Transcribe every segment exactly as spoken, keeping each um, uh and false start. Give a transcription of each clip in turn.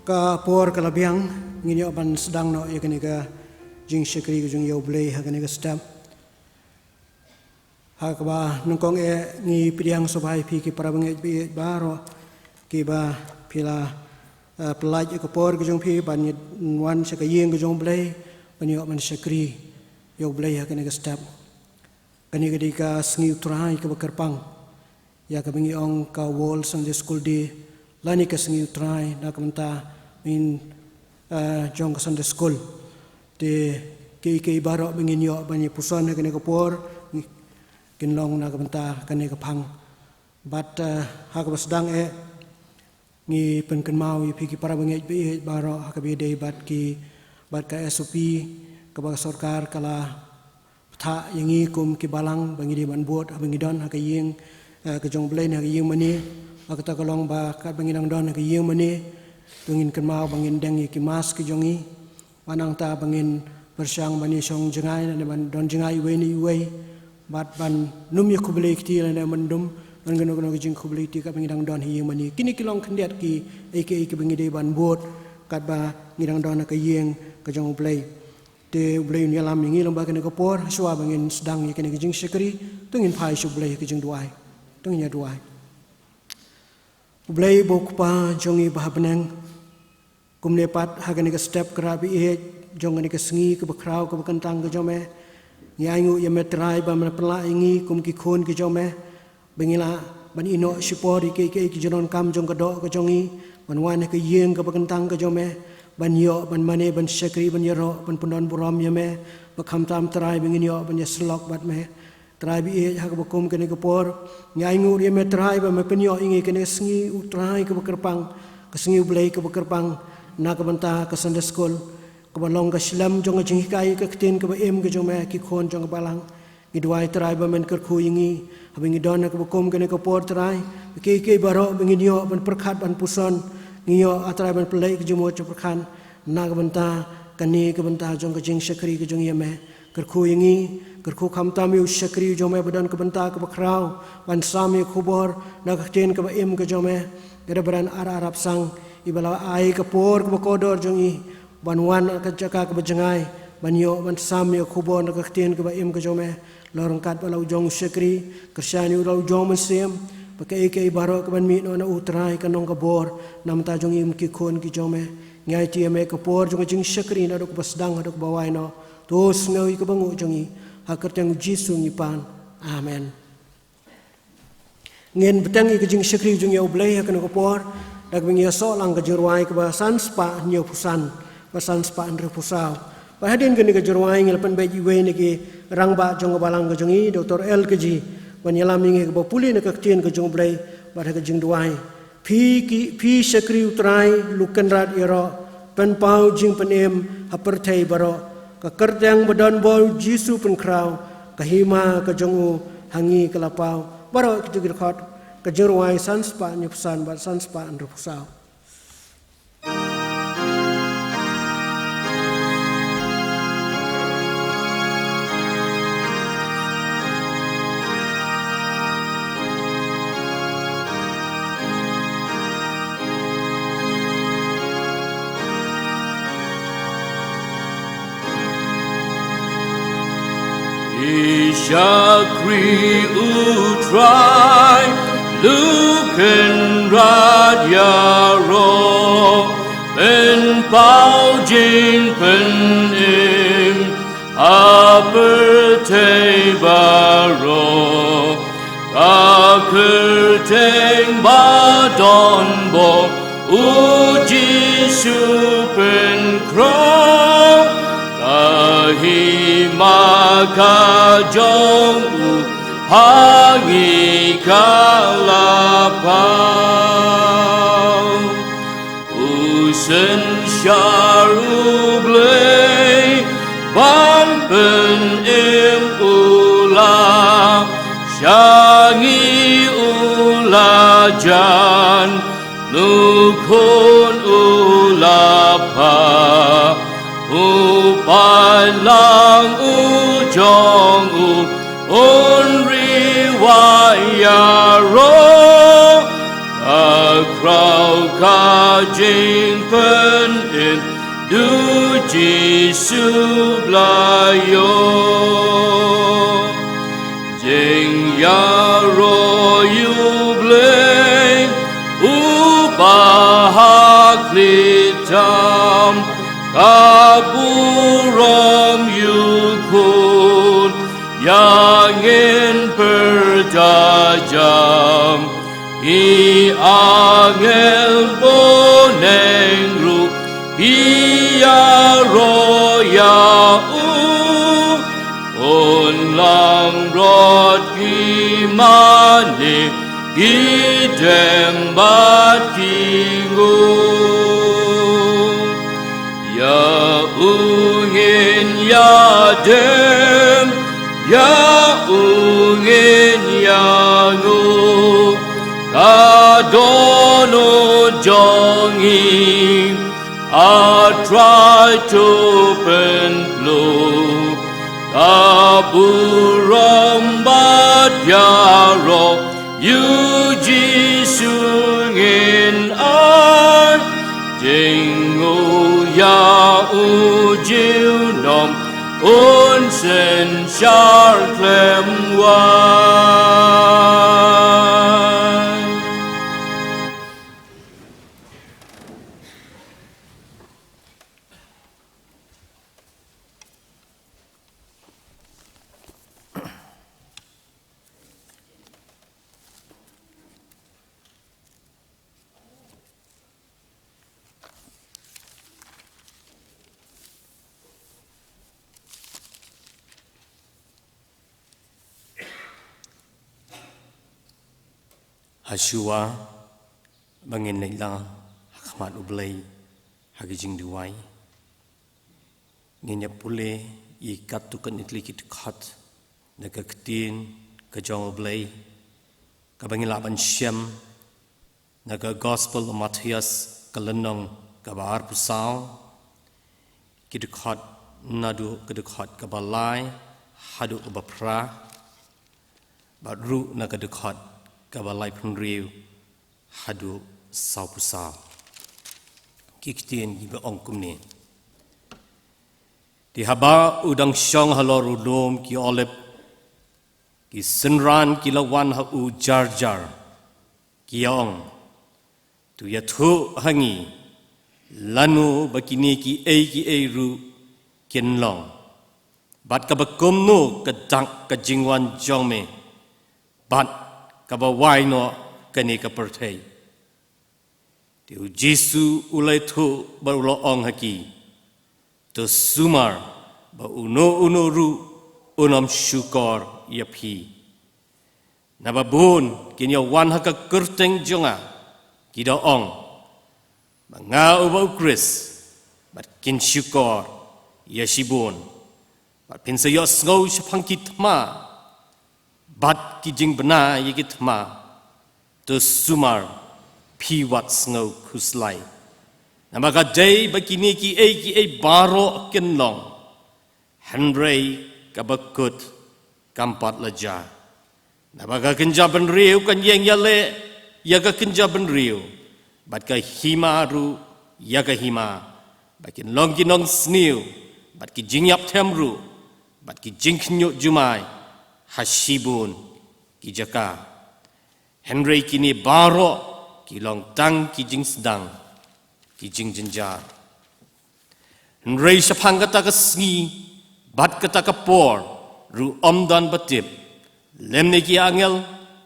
Ka por ka la biang, ngin ïoh ban sdang noh ïa kane ka jingshakri ka jong ïa U Blei ha kane ka step. Ha kaba nyngkong eh ngi pdiang sngewbha ïa phi ki para bangeit baieit baroh kiba phi la, eh, pynlait ïa ka por ka jong phi ban ïa wan sha ka ïing ka jong U Blei ban ïoh ban shakri ïa U Blei ha kane ka step. Kane ka dei ka sngi U Trai kaba kyrpang, ïa kaba ngi ong ka World Sunday School Day, lane ka sngi U Trai na ka bynta ngin, eh, jong ka Sunday School. Te kiei kiei baroh ba ngin ïoh ban ïa puson ha kane ka por, kin long na ka bynta kane ka phang. Bad, eh, ha kaba sdang eh, ngi pynkynmaw ïa phi ki para bangeit baieit baroh ha kaba ïadei bad ki, bad ka S O P kaba ka sorkar ka la bthah ïa ngi kum ki balang ba ngi dei ban bud haba ngi don ha ka ïing, eh, ka jong U Blei ne ha ka ïing mane. Ha kata ka long ba katba ngi dang don ha ka ïing mane, to ngin kynmaw ba ngin deng ïa ki mask ki jong ngi. Ba nangta ba ngin pyrshang ban ïashong jngai lane ban don jngai iwei na iwei. Bad ban nym ïakhublei kti lane ban nym don kano kano ka jingkhublei kti katba ngi dang don ha ïing mane. Kine ki long khyndiat kiei kiei kiba ngi dei ban bud katba ngi dang don ha ka ïing ka jong U Blei. Te U Blei un ïalam ïa ngi lyngba kane ka por, shuwa ba ngin sdang ïa kane ka jingshakri, to ngin phai sha U Blei ha ka jingduwai. To ngin ïa duwai. U Blei uba U Kpa jong ngi ba ha bneng, kumne pat ha kane ka step kaba ïeit jong kane ka sngi kaba khraw kaba kyntang ka jong me, ngi ainguh ïa me Trai ba me pynlah ïa ngi kum ki khun ki jong me, ba ngin lah ban ïehnoh shipor ïa kiei kiei ki jingdonkam jong ka doh ka jong ngi, ban wan ha ka ïing kaba kyntang ka jong me, ban ïoh ban mane ban shakri ban ïaroh ban pyndon burom ïa me, ba khamtam Trai ba ngin ïoh ban ïasyllok bad me. Trai baieit, ha kaba kum kane ka por, ngi ainguh ïa me Trai ba me pynïoh ïa ngi kane ka sngi U Trai kaba kyrpang, ka sngi U Blei kaba kyrpang, na ka bynta ka Sunday School, kaba long ka shlem jong ka jinghikai ka ktien kaba im ka jong me ki khun jong ka balang. Ngi duwai Trai ba men kyrkhu ïa ngi, haba ngi don ha kaba kum kane ka por Trai, ba kiei kiei baroh ba ngin ïoh ban pyrkhat ban puson, ngin ïoh ah Trai ban pynleit ka jingmut jingpyrkhat, na ka bynta kane ka bynta jong ka jingshakri ka jong ngi ïa me. Kyrkhu ïa ngi, kyrkhu khamtam ïa u shakri u jong me ba don ka bynta kaba khraw, ban sam ïa ka khubor, na ka ktien kaba im ka jong me, ïa u Reverend R R Rapsang, iba la ai ka por kaba kordor jong i, ban wan ha ka jaka kaba jngai, ban ïoh, ban sam ïa ka khubor na ka ktien kaba im ka jong me, la ryngkat bad la u jong u shakri, kyrshan ïa u la u jong u mynsiem, ba kaei kaei baroh kaban mih noh na u Trai kan long ka bor, na ka bynta jong ngi kum ki khun ki jong me, ngi aiti ïa me ka por jong ka jingshakri naduh kaba sdang haduh kaba wai noh, to sngew ïa ka bynta jong ngi, ha ka kyrteng U Jisu ngi pan. Amen. Ngin bteng ïa ka jingshakri jong ngi ïa U Blei ha kane ka por, da kaba ngin ïasoh lang ka jingrwai kaba san spah hynñiew phew san, bad san spah hynriew phew saw. Bad hadien kane ka jingrwai ngi la pynbeit ïa uwei na ki rangbah jong ka balang ka jong ngi, Doctor L K G, ban ïalam ïa ngi ha kaba pule na ka ktien ka jong U Blei, bad ha ka jingduwai. Phi ki, phi shakri U Trai, Luk Kynrad ïaroh, pynpaw jingpynim ha pyrthei baroh. Ka kyrteng ba donbor U Jisu pynkhraw, ka hima ka jong u ha ngi ka la paw. Baroh kita ki dkhot, ka jingrwai san spah hynñiew phew san bad san spah hynriew phew saw. Phi shakri U Trai, Luk Kynrad ïaroh, pynpaw jingpynim ha pyrthei baroh. Ka kyrteng ba donbor U Jisu pynkhraw, ka hima ka jong u ha ngi ka la paw. U synshar U Blei ban pynim u la sha ngi, u la jan, nu khun u la phah, u paidlang u jong u un ri wai ïaroh. Ka khraw Ka jingpynim, U Jisu ba la ïoh. Jingïaroh ïa U Blei uba ha khlieh tam, ka burom ïa U Khun ïa ngin pyrta jam. Ki angel bun eng ruh ki ïaroh ïa u, un langbrot ki mane, ki dem bad ki nguh. Ïa u ngin ïadem, ïa u ngin ïanguh. Ka dohnud jong ngi, A Trai, to pynlong ka burom bad ïaroh ïa U Jisu ngin ai. Jingïaroh ïa u junom un synshar khlem wai. Hashwa ba ngin leit lang ha khmat U Blei ha ka jingduwai, ngin ïa pule ïa katto katne tylli ki dkhot na ka ktien ka jong U Blei, kaba ngin lah ban shem na ka Gospel u Mathaios, ka lynnong kaba arphew saw, ki dkhot naduh ka dkhot kaba lai haduh kaba phra, bad ruh na ka dkhot kaba laiphew hynriew haduh sawphew saw. Ki ktien kiba ong kumne: Te haba u dang shong halor u lum ki Olib, ki synran ki la wan ha u jar jar, ki ïa ong: To ïathuh ha ngi, lano ba kine kiei kiei ruh kin long, bad kaba kumno ka dak ka jingwan jong me, bad kaba wai noh kane ka pyrthei. Te U Jisu u la ïathuh bad u la ong ha ki: To sumar ba uno uno ruh un ym shukor ïa phi. Naba bun kin ïa wan ha ka kyrteng jong nga, ki da ong, ‘Ma nga uba U Khrist,’ bad kin shukor ïa shibun. Bad phin sa ïohsngew shaphang ki thma bad ki jingbna ïa ki thma. To sumar, phi wat sngew khuslai. Naba ka dei ba kine kiei kiei baroh kin long, hynrei kaba kut kam pat la jia. Naba ka kynja bynriew kan ïeng ïaleh ïa ka kynja bynriew, bad ka hima ruh ïa ka hima, ba kin long ki nongsniew bad ki jingïapthem ruh, bad ki jingkhynñiuh jumai ha shibun ki jaka. Hynrei kine baroh ki long tang ki jingsdang, ki jingjynjar. Hynrei shaphang kata ka sngi bad kata ka por ruh ym don ba tip, lymne ki angel,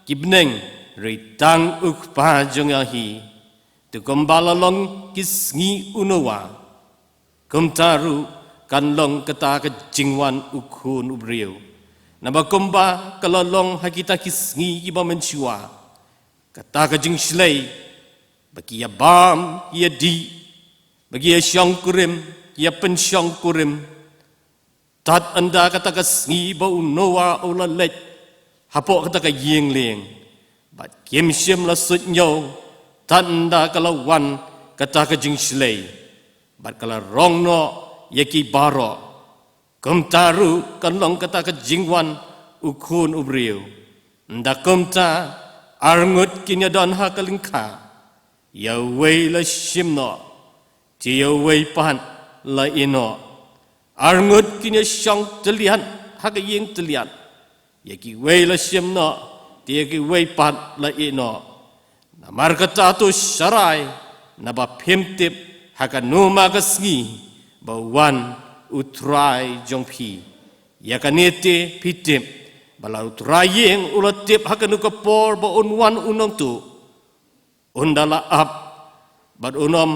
ki bneng, hynrei tang U Kpa jong ngi hi. Te kumba la long ki sngi u Noah, kumta ruh kan long kata ka jingwan U Khun u briew. Naba kumba ka la long ha kita ki sngi kiba mynshuwa, kata ka jingshlei, ba ki ïa bam, ki ïa dih, ba ki ïa shongkurim, ki ïa pynshongkurim, tad ynda kata ka sngi ba u Noah u la leit hapoh kata ka ïing lieng, bad kim shym la suidñiew tad ynda ka la wan kata ka jingshlei, bad ka la rong noh ïa ki baroh. Kumta ruh kan long kata ka jingwan U Khun u briew. Ynda kumta, arngut kin ïa don ha ka lyngkha, Ïa uwei la shim noh, te ïa uwei pat la ïeh noh. Arngut kin ïa shong tylliat ha ka ïing tylliat, ïa kiwei la shim noh, te ïa kiwei pat la ïeh noh. Namar kata to sharai, naba phim tip ha kano ma ka sngi ba wan U Trai jong phi. Ïa kane te phi tip, ba la u trai ïing u la tip ha kano ka por ba un wan u nongtuh, un da la ap, bad un ym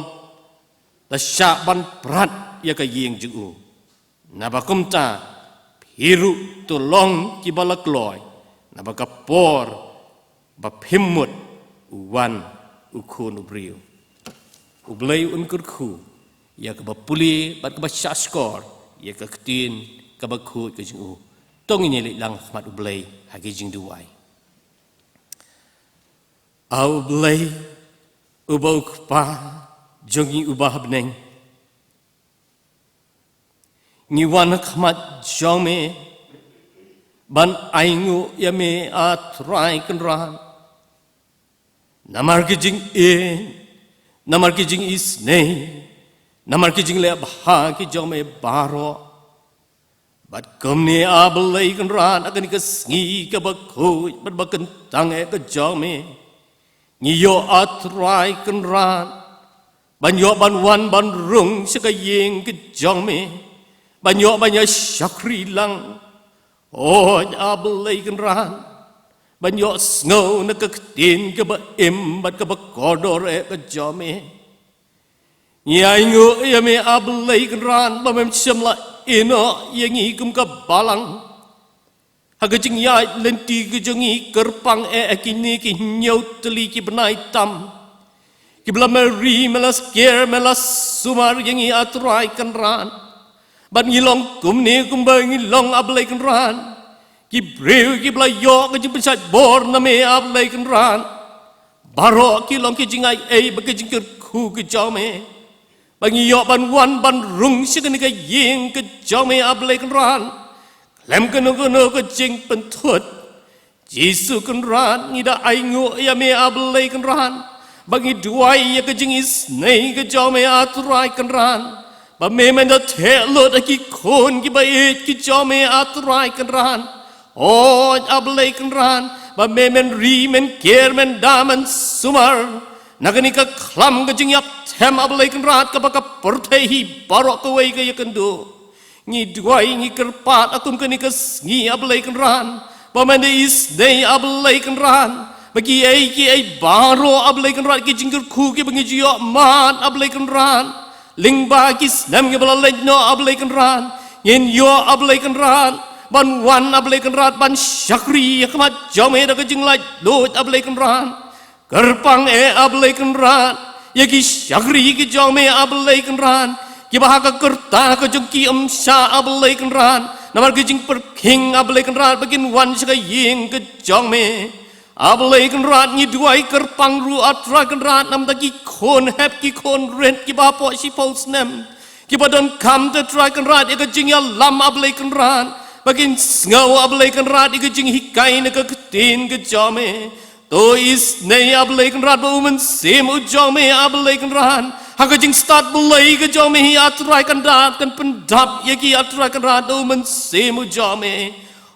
da shah ban prat ïa ka ïing jong u. Naba kumta, phi ruh to long kiba la kloi, naba ka por ba phim mut u wan U Khun u briew. U Blei un kyrkhu ïa kaba pule bad kaba shahshkor ïa ka ktien kaba khuid ka jong u. To ngin ïa leit lang ha khmat U Blei ha ki jingduwai. A U Blei, uba U Kpa jong ngi uba ha bneng, ngi wan ha khmat jong me ban ainguh ïa me, A Trai Kynrad, namar ki jingïeit, namar ki jingisynei, namar ki jingleh bha ki jong me baroh. Bad kumne, A Blei Kynrad, ha kane ka sngi kaba khuid bad ba kyntang eh ka jong me, ngi ïoh, A Trai Kynrad, ban ïoh ban wan ban rung sha ka ïing ka jong me, ban ïoh ban ïa shakri lang. Oi A Blei Kynrad, ban ïoh sngew na ka ktien kaba im bad kaba kordor eh ka jong me. Ngi ainguh ïa me, A Blei Kynrad, ba mem shym la ïeh noh ïa ngi kum ka balang. Ha ka jingïaid lynti ka jong ngi, kyrpang eh ha kine ki hynñiew tylli ki bnai tam, kiba la me ri, me la ker, me la sumar ïa ngi, A Trai Kynrad. Bad ngi long kumne kumba ngi long, A Blei Kynrad. Ki briew kiba la ïoh ka jingpynshait bor na me, A Blei Kynrad. Baroh ki long ki jingai ei bad ki jingkyrkhu ki jong me, ba ngi ïoh ban wan ban rung sha kane ka ïing ka jong me, A Blei Kynrad, khlem kano kano ka jingpynthut. Jisu Kynrad, ngi da ainguh ïa me, A Blei Kynrad, ba ngi duwai ïa ka jingisynei ka jong me, A Trai Kynrad, ba me men da theh lut ha ki khun kiba ïeit ki jong me, A Trai Kynrad. Oi A Blei Kynrad, ba me men ri, men ker, men da, men sumar na kane ka khlam ka jingïap them, A Blei Kynrad, kaba ka pyrthei hi baroh kawei ka ïakynduh. Ngi duwai, ngi kyrpad ha kum kane ka sngi, A Blei Kynrad, ba men da isynei, A Blei Kynrad, ba kiei kiei baroh, A Blei Kynrad, ki jingkyrkhu kiba ngi ju ïoh mad, A Blei Kynrad, lyngba ki snem kiba la leit noh, A Blei Kynrad, ngin ïoh, A Blei Kynrad, ban wan, A Blei Kynrad, ban shakri ha khmat jong me da ka jinglaitluid, A Blei Kynrad. Kyrpang eh, A Blei Kynrad, ïa ki shakri ki jong me, A Blei Kynrad, kiba ha ka kyrta ka jong ki ym shah, A Blei Kynrad, namar ka jingpyrkhing, A Blei Kynrad, ba kin wan sha ka ïing ka jong me. A Blei Kynrad, ngi duwai kyrpang ruh, A Trai Kynrad, namar ki khun hep, ki khun rit, kiba hapoh shiphew snem, kiba donkam te, Trai Kynrad, ïa ka jingïalam, A Blei Kynrad, ba kin sngew, A Blei Kynrad, ïa ka jinghikai na ka ktien ka jong me. To isynei, A Blei Kynrad, ba U Mynsiem u jong me, A Blei Kynrad, ha ka jingstad Blei ka jong me hi, A Trai Kynrad, kan pyndap ïa ki, A Trai Kynrad, da U Mynsiem u jong me.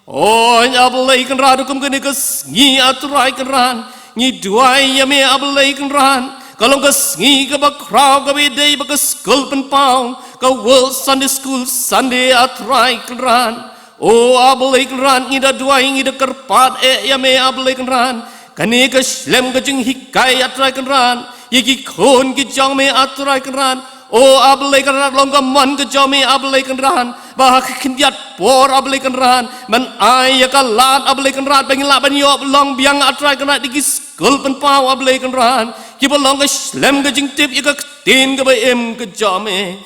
Oi A Blei Kynrad, ha kum kane ka sngi, A Trai Kynrad, ngi duwai ïa me, A Blei Kynrad, ka long ka sngi kaba khraw, kaba ïadei bad ka Skul Pynpaw, ka World Sunday School Sunday, A Trai Kynrad. O A Blei Kynrad, ngi da duwai, ngi da kyrpad eh ïa me, A Blei Kynrad, kane ka skul, ka jinghikai, A Trai Kynrad, ïa ki khun ki jong me, A Trai Kynrad. O A Blei Kynrad, long ka mon ka jong me, A Blei Kynrad, ba ha ka khyndiat por, A Blei Kynrad, men ai ïa ka lad, A Blei Kynrad, ba ngin lah ban ïoh long biang, A Trai Kynrad, ïa ki Skul Pynpaw, A Blei Kynrad, kiba long ka skul ka jingtip ïa ka ktien kaba im ka jong me.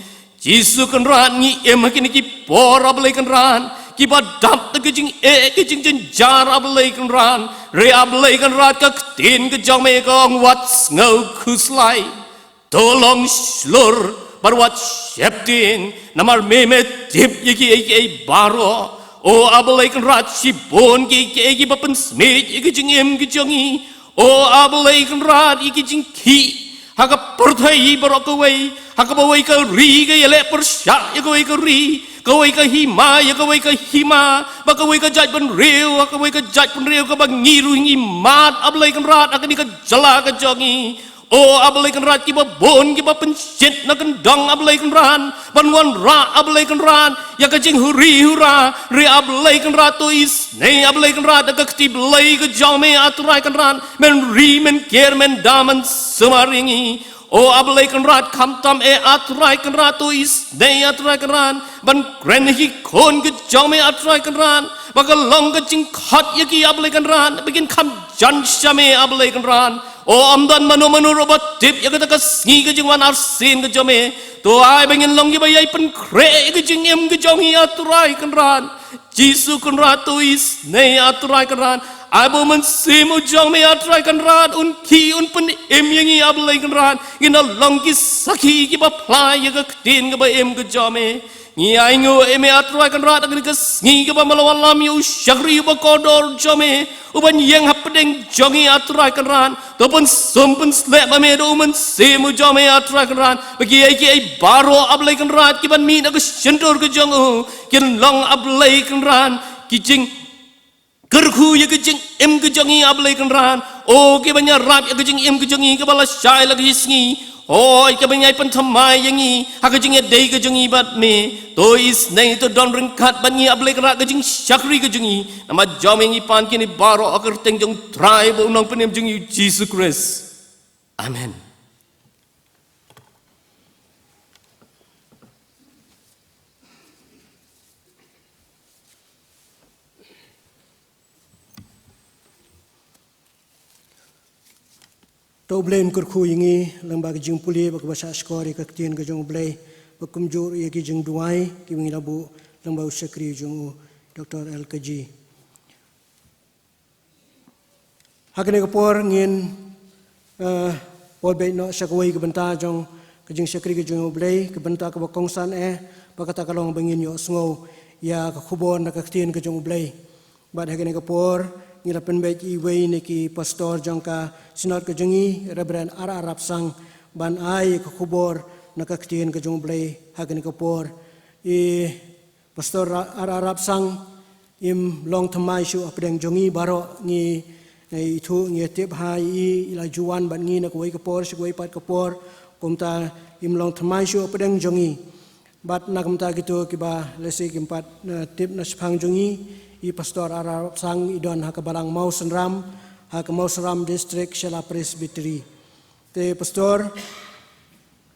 Jisu Kynrad, ngi im ha kine ki por, A Blei Kynrad, kiba dap da ka jingeh, ka jingjynjar, A Blei Kynrad. Hynrei A Blei Kynrad, ka ktien ka jong me ka ong, wat sngew khuslai. To long shlur bad wat sheptieng, namar me me tip ïa kiei kiei baroh. O A Blei Kynrad, shibun kiei kiei kiba pynsmit ïa ka jingim ka jong ngi. O A Blei Kynrad, ïa ki jingkhih, Ha ka pyrthei baroh kawei, ha kaba wei ka ri ka ïaleh pyrshah ïa kawei ka ri, kawei ka hima ïa kawei ka hima, bad kawei ka jaitbynriew ha kawei ka jaitbynriew, kaba ngi ruh ngi mad, A Blei Kynrad, ha kane ka jylla ka jong ngi. O A Blei Kynrad, kiba bun kiba pynshit na kyndong, A Blei Kynrad, ban wanrah, A Blei Kynrad, ïa ka jinghuri hura. Hynrei A Blei Kynrad, to isynei, A Blei Kynrad, da ka kti Blei ka jong me, A Trai Kynrad, men ri, men ker, men da, men sumar ïa ngi. O A Blei Kynrad, khamtam eh, A Trai Kynrad, to isynei, A Trai Kynrad, ban kren ïa ki khun ka jong me, A Trai Kynrad, ba ka long ka jingkhot ïa ki, A Blei Kynrad, ba kin kham jan sha me, A Blei Kynrad. O, ym don mano mano ruh ba tip ïa kata ka sngi ka jingwan arsien ka jong me. To ai ba ngin long kiba ïai pynkhreh ïa ka jingim ka jong ngi, A Trai Kynrad. Jisu Kynrad, to isynei, A Trai Kynrad. Ai ba U Mynsiem u jong me, A Trai Kynrad, un khie un pynim ïa ngi, A Blei Kynrad. Ngin long ki sakhi kiba phla ïa ka ktien kaba im ka jong me. Ngi ainguh ïa me, A Trai Kynrad, ha kane ka sngi kaba me la wallam ïa u shakri uba kordor jong me, uban ïeng hapdeng jong ngi, A Trai Kynrad. To pynsum pynsleh ma me da U Mynsiem u jong me, A Trai Kynrad, ba kiei kiei baroh, A Blei Kynrad, kiban mih na ka shyntur ka jong u, kin long, A Blei Kynrad, ki jing kyrkhu ïa ka jingim ka jong ngi, A Blei Kynrad. O, kiban ïarap ïa ka jingim ka jong ngi kaba lashai la ka sngi. O, kiban ïai pynthymmai ïa ngi ha ka jingïadei ka jong ngi bad me. To isynei, to don ryngkat bad ngi, A Blei Kynrad, ka jingshakri ka jong ngi. Namar jong me ngi pan kine baroh ha ka kyrteng jong U Trai bad U Nongpynim jong ngi, U Jisu Khrist. Amen. To U Blei un kyrkhu ïa ngi lyngba ka jingpule bad kaba shahshkor ïa ka ktien ka jong U Blei, bad kumjuh ïa ki jingduwai kiba ngi la buh lyngba u shakri jong u, Doktor L K G. Ha kane ka por ngin, eh, bud beit noh sha kawei ka bynta jong ka jingshakri ka jong U Blei, ka bynta kaba kongsan eh, bad kata ka long ba ngin ïohsngew ïa ka khubor na ka ktien ka jong U Blei. Bad ha kane ka por ngi la pynbeit iwei na ki pastor jong ka Synod ka jong ngi, Reverend R R Rapsang, ban ai ka khubor na ka ktien ka jong U Blei ha kane ka por. I Pastor Ra-, R R Rapsang, im long thymmai shuh hapdeng jong ngi baroh, ngi, eh, ithuh, ngi tip ha i, i la ju wan bad ngi na kawei ka por sha kawei pat ka por, kumta im long thymmai shuh hapdeng jong ngi. Bad na ka bynta kito kiba lehse kim pat, eh, tip na shaphang jong ngi, i Pastor R R Rapsang i don ha ka balang Mawsynram, ha ka Mawsynram District Shella Presbytery. Te Pastor,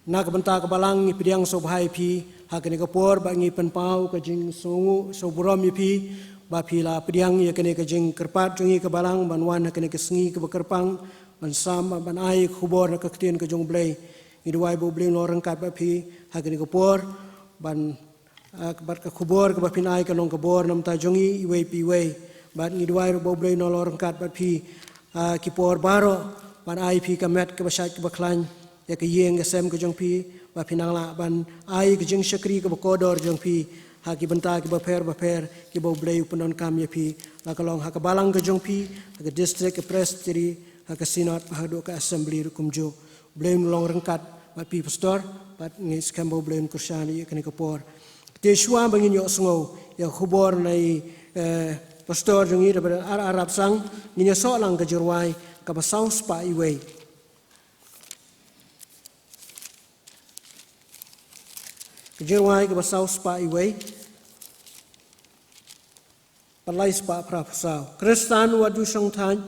na ka bynta ka balang ngi pdiang sngewbha ïa phi ha kane ka por, bad ngi pynpaw ka jingsngewnguh sngewburom ïa phi ba phi la pdiang ïa kane ka jingkyrpad jong ngi ka balang ban wan ha kane ka sngi kaba kyrpang, ban sam, ban ai ka khubor na ka ktien ka jong U Blei. Ngi duwai ba U Blei un long ryngkat bad phi ha kane ka por, ban Ah, bad ka khubor kaba phin ai kan long ka bor na ka bynta jong ngi iwei pa iwei. Bad ngi duwai ruh ba U Blei un long ryngkat bad phi, ah, ki por baroh, ban ai phi ka met kaba shait kaba khlaiñ ïa ka ïing ka sem ka jong phi, ba phin nang lah ban ai ka jingshakri kaba kordor jong phi ha ki bynta kiba pher bapher kiba U Blei u pyndonkam ïa phi, la ka long ha ka balang ka jong phi, ha ka district, ka presbytery, ha ka synod, haduh ka assembly ruh kumjuh. Blei un long ryngkat bad phi Pastor, bad ngi skhem ba U Blei un kyrshan ïa kane ka por. Te shuwa ba ngin ïohsngew ïa ka khubor na i, eh, Pastor jong ngi, Reverend R R Rapsang, ngin ïasoh lang ka jingrwai kaba saw spah iwei. Ka jingrwai kaba saw spah iwei. Bad lai spah phra phew saw. Khristan wat ju shong thait,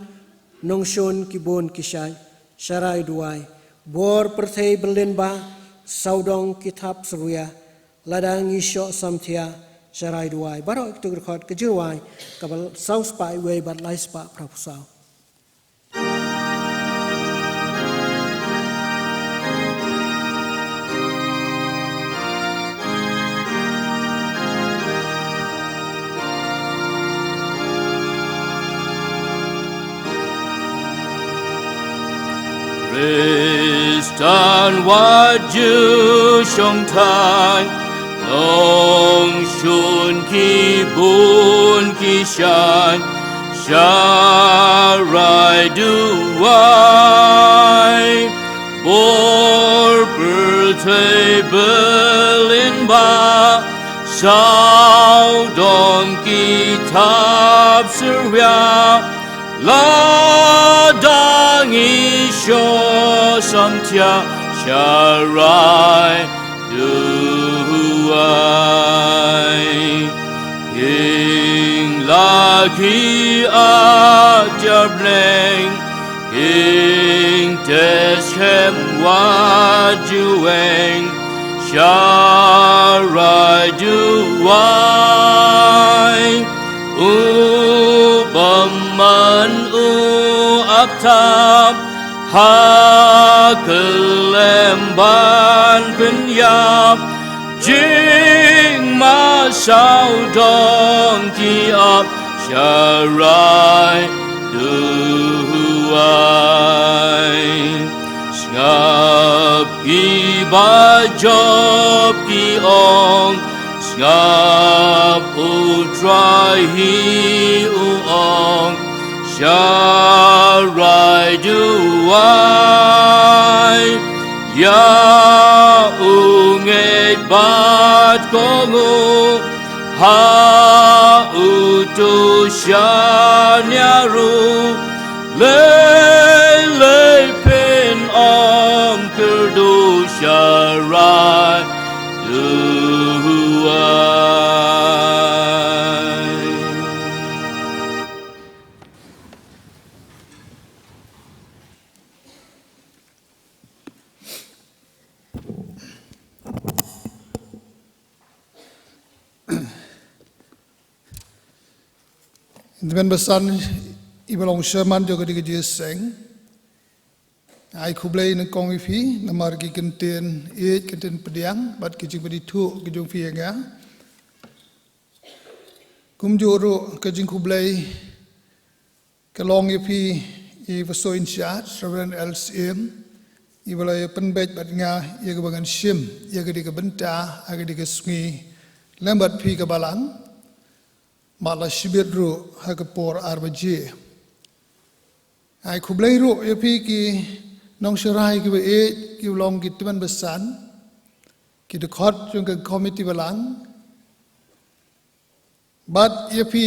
nongshun ki bun ki shait, sharai duwai. Bor pyrthei byrlin ba, sawdong ki thap syrwia, lada ngi shoh samthiah, sharai duwai. Baroh kito ki dkhot ka jingrwai kaba saw spah iwei bad lai spah phra phew saw. Khristan wat ju shong thait, nongshun ki bun ki shait, sharai duwai. Bor pyrthei ba lyngba, sawdong ki thap syrïa, lada ngi shu samthiah, sharai duwai. King la ki a jabneng, king tes hem wa jueng, sharai duwai. U bymman u ap tam, ha kyllem ban pynïap, jingma sawdong ki ap, sharai duwai. Sngap ki ba jop ki ong, sngap U Trai hi u ong, sharai duwai. Ïa u ngeit bad kohnguh, ha uto u shaniah ruh, lei lei phin ym kyrduh, sharai duwai. Tymmen basan, i ba long sherman jong ka dei ka jingïaseng. Ai khublei nyngkong ïa phi namar ki kyntien ïeit, kyntien pdiang bad ki jingpynithuh ki jong phi ïa nga. Kumjuh ruh ka jingkhublei ka long ïa phi, i Pastor in charge, Reverend L Syiem, i ba la ïa pynbeit bad nga ïa kaba ngan shim ïa ka dei ka bynta ha ka dei ka sngi lem bad phi ka balang. Bad la shibit ruh ha ka por ar baje. Ai khublei ruh ïa phi ki nongsharai kiba ïeit, kiba long ki tymmen basan, ki dkhot jong ka komiti balang, bad ïa phi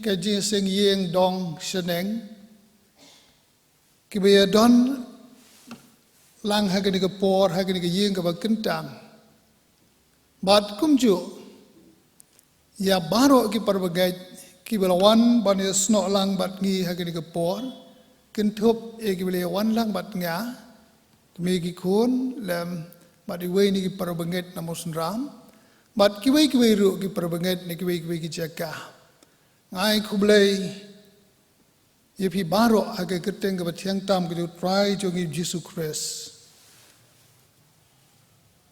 ka jingïaseng ïing dong shaneng, kiba ïa don lang ha kane ka por, ha kane ka ïing kaba kyntang. Bad kumjuh ïa baroh ki parabangeit kiba la wan ban ïa snoh lang bad ngi ha kane ka por, kynthup ïa kiba la ïa wan lang bad nga, kmie ki khun lem bad iwei na ki parabangeit na Mawsynram, bad kiwei kiwei ruh ki parabangeit na kiwei kiwei ki jaka. Nga ai khublei ïa phi baroh ha ka kyrteng kaba thiang tam ka jong U Trai jong ngi Jisu Khrist.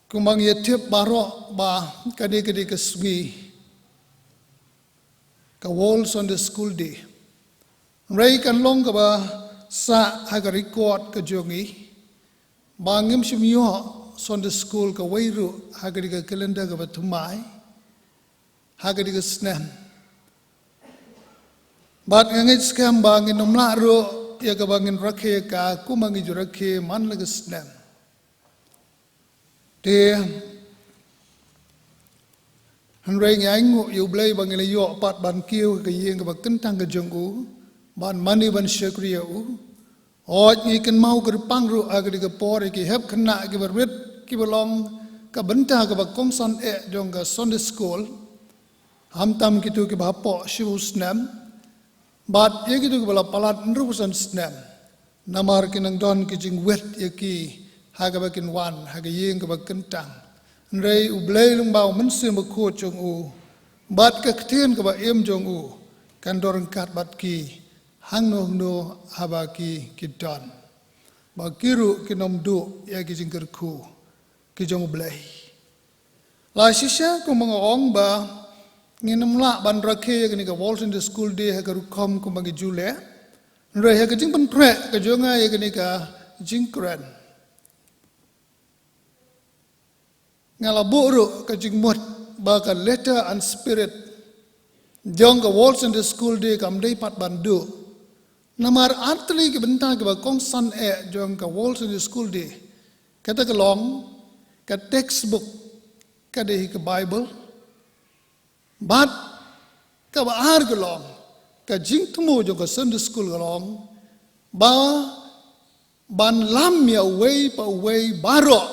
Kumba ngi ïa tip baroh ba kane ka dei ka sngi ka World Sunday School Day. Hynrei kan long kaba sah ha ka record ka jong ngi ba ngim shym ïoh Sunday School kawei ruh ha ka dei ka calendar kaba thymmai ha ka dei ka snem. Bad nga ngeit skhem ba ngin ym lah ruh ïa kaba ngin rakhe ïa ka kumba ngi ju rakhe man la ka snem. Te hynrei ngi ainguh ïa U Blei ba ngi la ïoh pat ban kiew ha ka ïing kaba kyntang ka jong u, ban mane ban shakri ïa u. Hooid, ngi kynmaw kyrpang ruh ha ka dei ka por ïa ki hep khynnah kiba rit kiba long ka bynta kaba kongsan eh jong ka Sunday School, khamtam kito kiba hapoh shiphew snem bad ïa kito kiba la palat hynriewphew san snem. Namar ki nang don ki jingwit ïa ki ha kaba kin wan ha ka ïing kaba kyntang. Hynrei U Blei lyngba U Mynsiem Bakhuid jong u bad ka ktien kaba im jong u kan don ryngkat bad ki hangno hangno haba ki, ki don, ba ki ruh kin ym duh ïa ki jingkyrkhu ki jong U Blei. La shisha kumba nga ong ba ngin ym lah ban rakhe ïa kane ka World Sunday School Day ha ka rukom kumba ngi ju leh. Hynrei ha ka jingpynpreh ka jong nga ïa kane ka jingkren, nga la buh ruh ka jingmut ba ka letter and spirit jong ka World Sunday School Day kam dei pat ban duh. Namar artylli ki bynta kiba kongsan eh jong ka World Sunday School Day Kata ka long, ka textbook ka dei ka Bible. Bad kaba ar ka long, ka jingthmu jong ka Sunday School ka long ba ban lam ïa uwei pa uwei baroh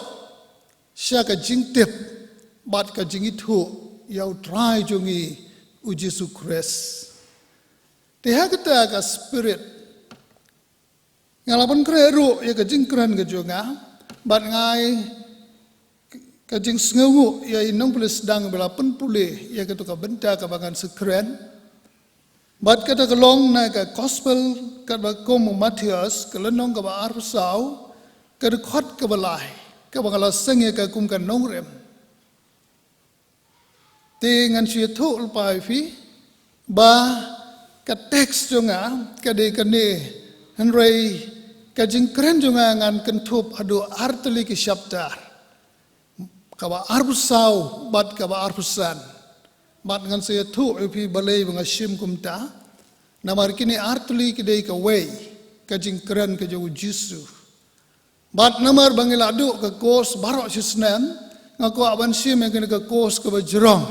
sha ka jingtip bad ka jingithuh ïa U Trai jong ngi U Jisu Khrist. Te ha kata ka spirit nga la pynkhreh ruh ïa ka jingkren ka jong nga, bad nga ai ka jingsngewnguh ïa i nongpule sdang ba la pynpule ïa kato ka bynta kaba ngan sa kren. Bad kata ka long na ka Gospel katba kum u Mathaios, ka lynnong kaba arphew saw, ka dkhot kaba lai, kaba nga la seng ïa ka kum ka nongrim. Te ngan shu ïathuh lypa ïa phi ba ka text jong nga ka dei kane, hynrei ka jingkren jong nga ngan kynthup haduh artylli ki chapter, kaba arphew saw bad kaba arphew san. Bad ngan sa ïathuh ïa phi balei ba nga shim kumta, namar kine artylli ki dei kawei ka jingkren ka jong U Jisu. Bad namar ba ngi la duh ka course baroh shi snem, nga kwah ban shim ïa kane ka course kaba jrong,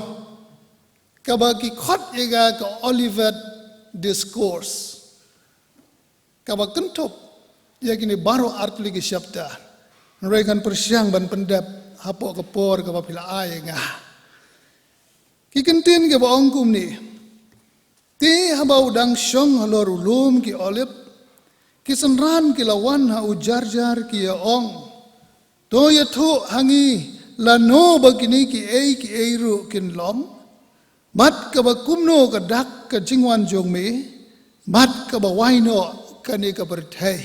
kaba ki khot ïa ka ka Olivet Discourse, kaba kynthup ïa kine baroh artylli ki chapter. Hynrei ngan pyrshang ban pyndep hapoh ka por kaba phi la ai ïa nga. Ki kyntien kiba ong kumne: Te haba u dang shong halor u lum ki Olib, ki synran ki la wan ha u jar jar ki ïa ong, To ïathuh ha ngi lano ba kine kiei kiei ruh kin long, bad kaba kumno ka dak ka jingwan jong me, bad kaba wai noh kane ka pyrthei.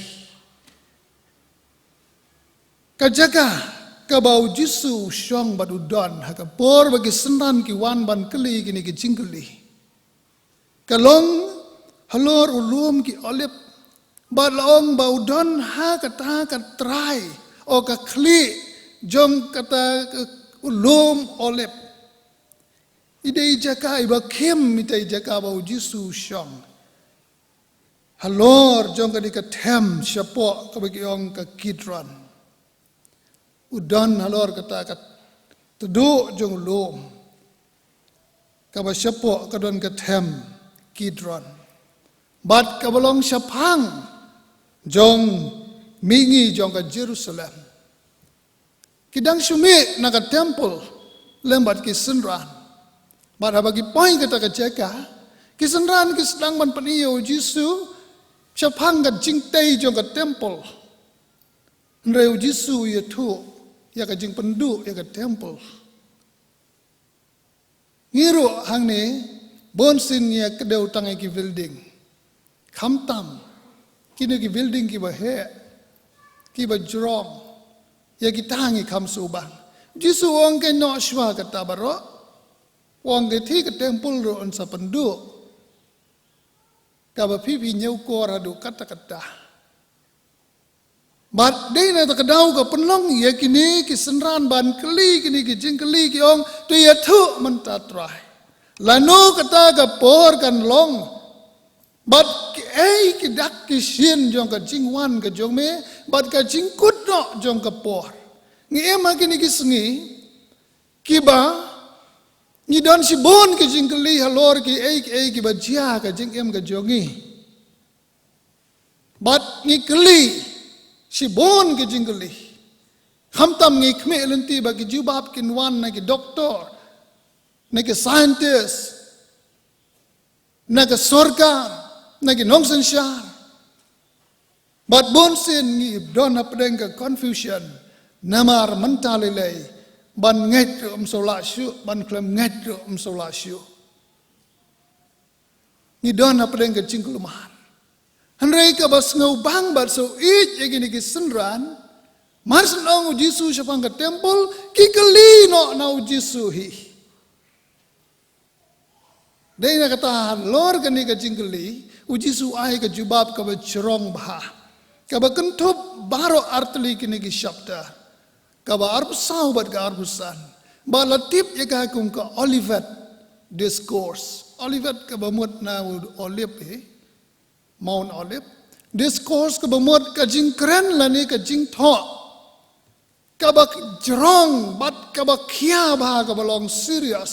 Ka jaka kaba U Jisu u shong bad u don ha ka por ba ki synran ki wan ban kylli kine ki jingkylli, ka long halor u lum ki Olib, bad la ong ba u don ha kata ka trai, o ka khlieh jong kata ka, u lum Olib. I dei i jaka iba khim, i dei i jaka ba U Jisu u shong halor jong kane ka them shapoh kaba ki ong ka Kidron. U don halor kata ka tduh jong u lum, kaba shapoh ka don ka them Kidron, bad kaba long shaphang jong mihngi jong ka Jerusalem. Ki dang shu mih na ka temple lem bad ki synran. Bad haba ki poi kata ka jaka, ki synran ki sdang ban pyni ïa U Jisu shaphang ka jingtei jong ka temple. Hynrei U Jisu u ïathuh ïa ka jingpynduh ïa ka temple. Ngi ruh hangne bun sien ngi ïa kdew tang ïa ki building. Khamtam kine ki building kiba heh, kiba jrong, ïa kita ngi kham sngewbang. Jisu u ong, kynnoh shuwa kata baroh. U ong, kata ka temple ruh yn sa pynduh, kaba phi phi ñiewkor haduh katta katta. Bad dei na kata ka daw ka pynlong ïa kine ki synran ban kylli kine ki jingkylli, ki ong, to ïathuh mynta Trai, lano kata ka por kan long, bad kiei ki dak ki shin jong ka jingwan ka jong me, bad ka jingkut noh jong ka por. Ngi im ha kine ki sngi kiba ngi don shibun ki jingkylli halor kiei kiei kiba jia ha ka jingim ka jong ngi. Bad ngi kylli shibun ki jingkylli. Khamtam ngi khmih lynti ba ki jubab kin wan na ki doktor, na ki scientist, na ka sorkar, na ki nongsynshar. Bad bun sien ngi don hapdeng ka confusion, namar mynta lei lei ban ngeit ruh ym shu lah shuh, ban khlem ngeit ruh ym shu lah shuh. Ngi don hapdeng ka jingkulmar. Hynrei kaba sngewbang bad sngewsih ïa kine ki synran, mar shen ong U Jisu shaphang ka temple, ki kylli noh na U Jisu hi. Dei na kata halor kane ka jingkylli, U Jisu u ai ka jubab kaba jrong bha, kaba kynthup baroh artylli kine ki chapter, kaba arphew saw bad ka arphew san. Ba la tip ïa ka kum ka Olivet Discourse. Olivet kaba mut na u Olib hi, Mount Olive. Discourse kaba mut ka jingkren lane ka jingthoh. kaba jrong bad kaba khia bha, kaba long serious.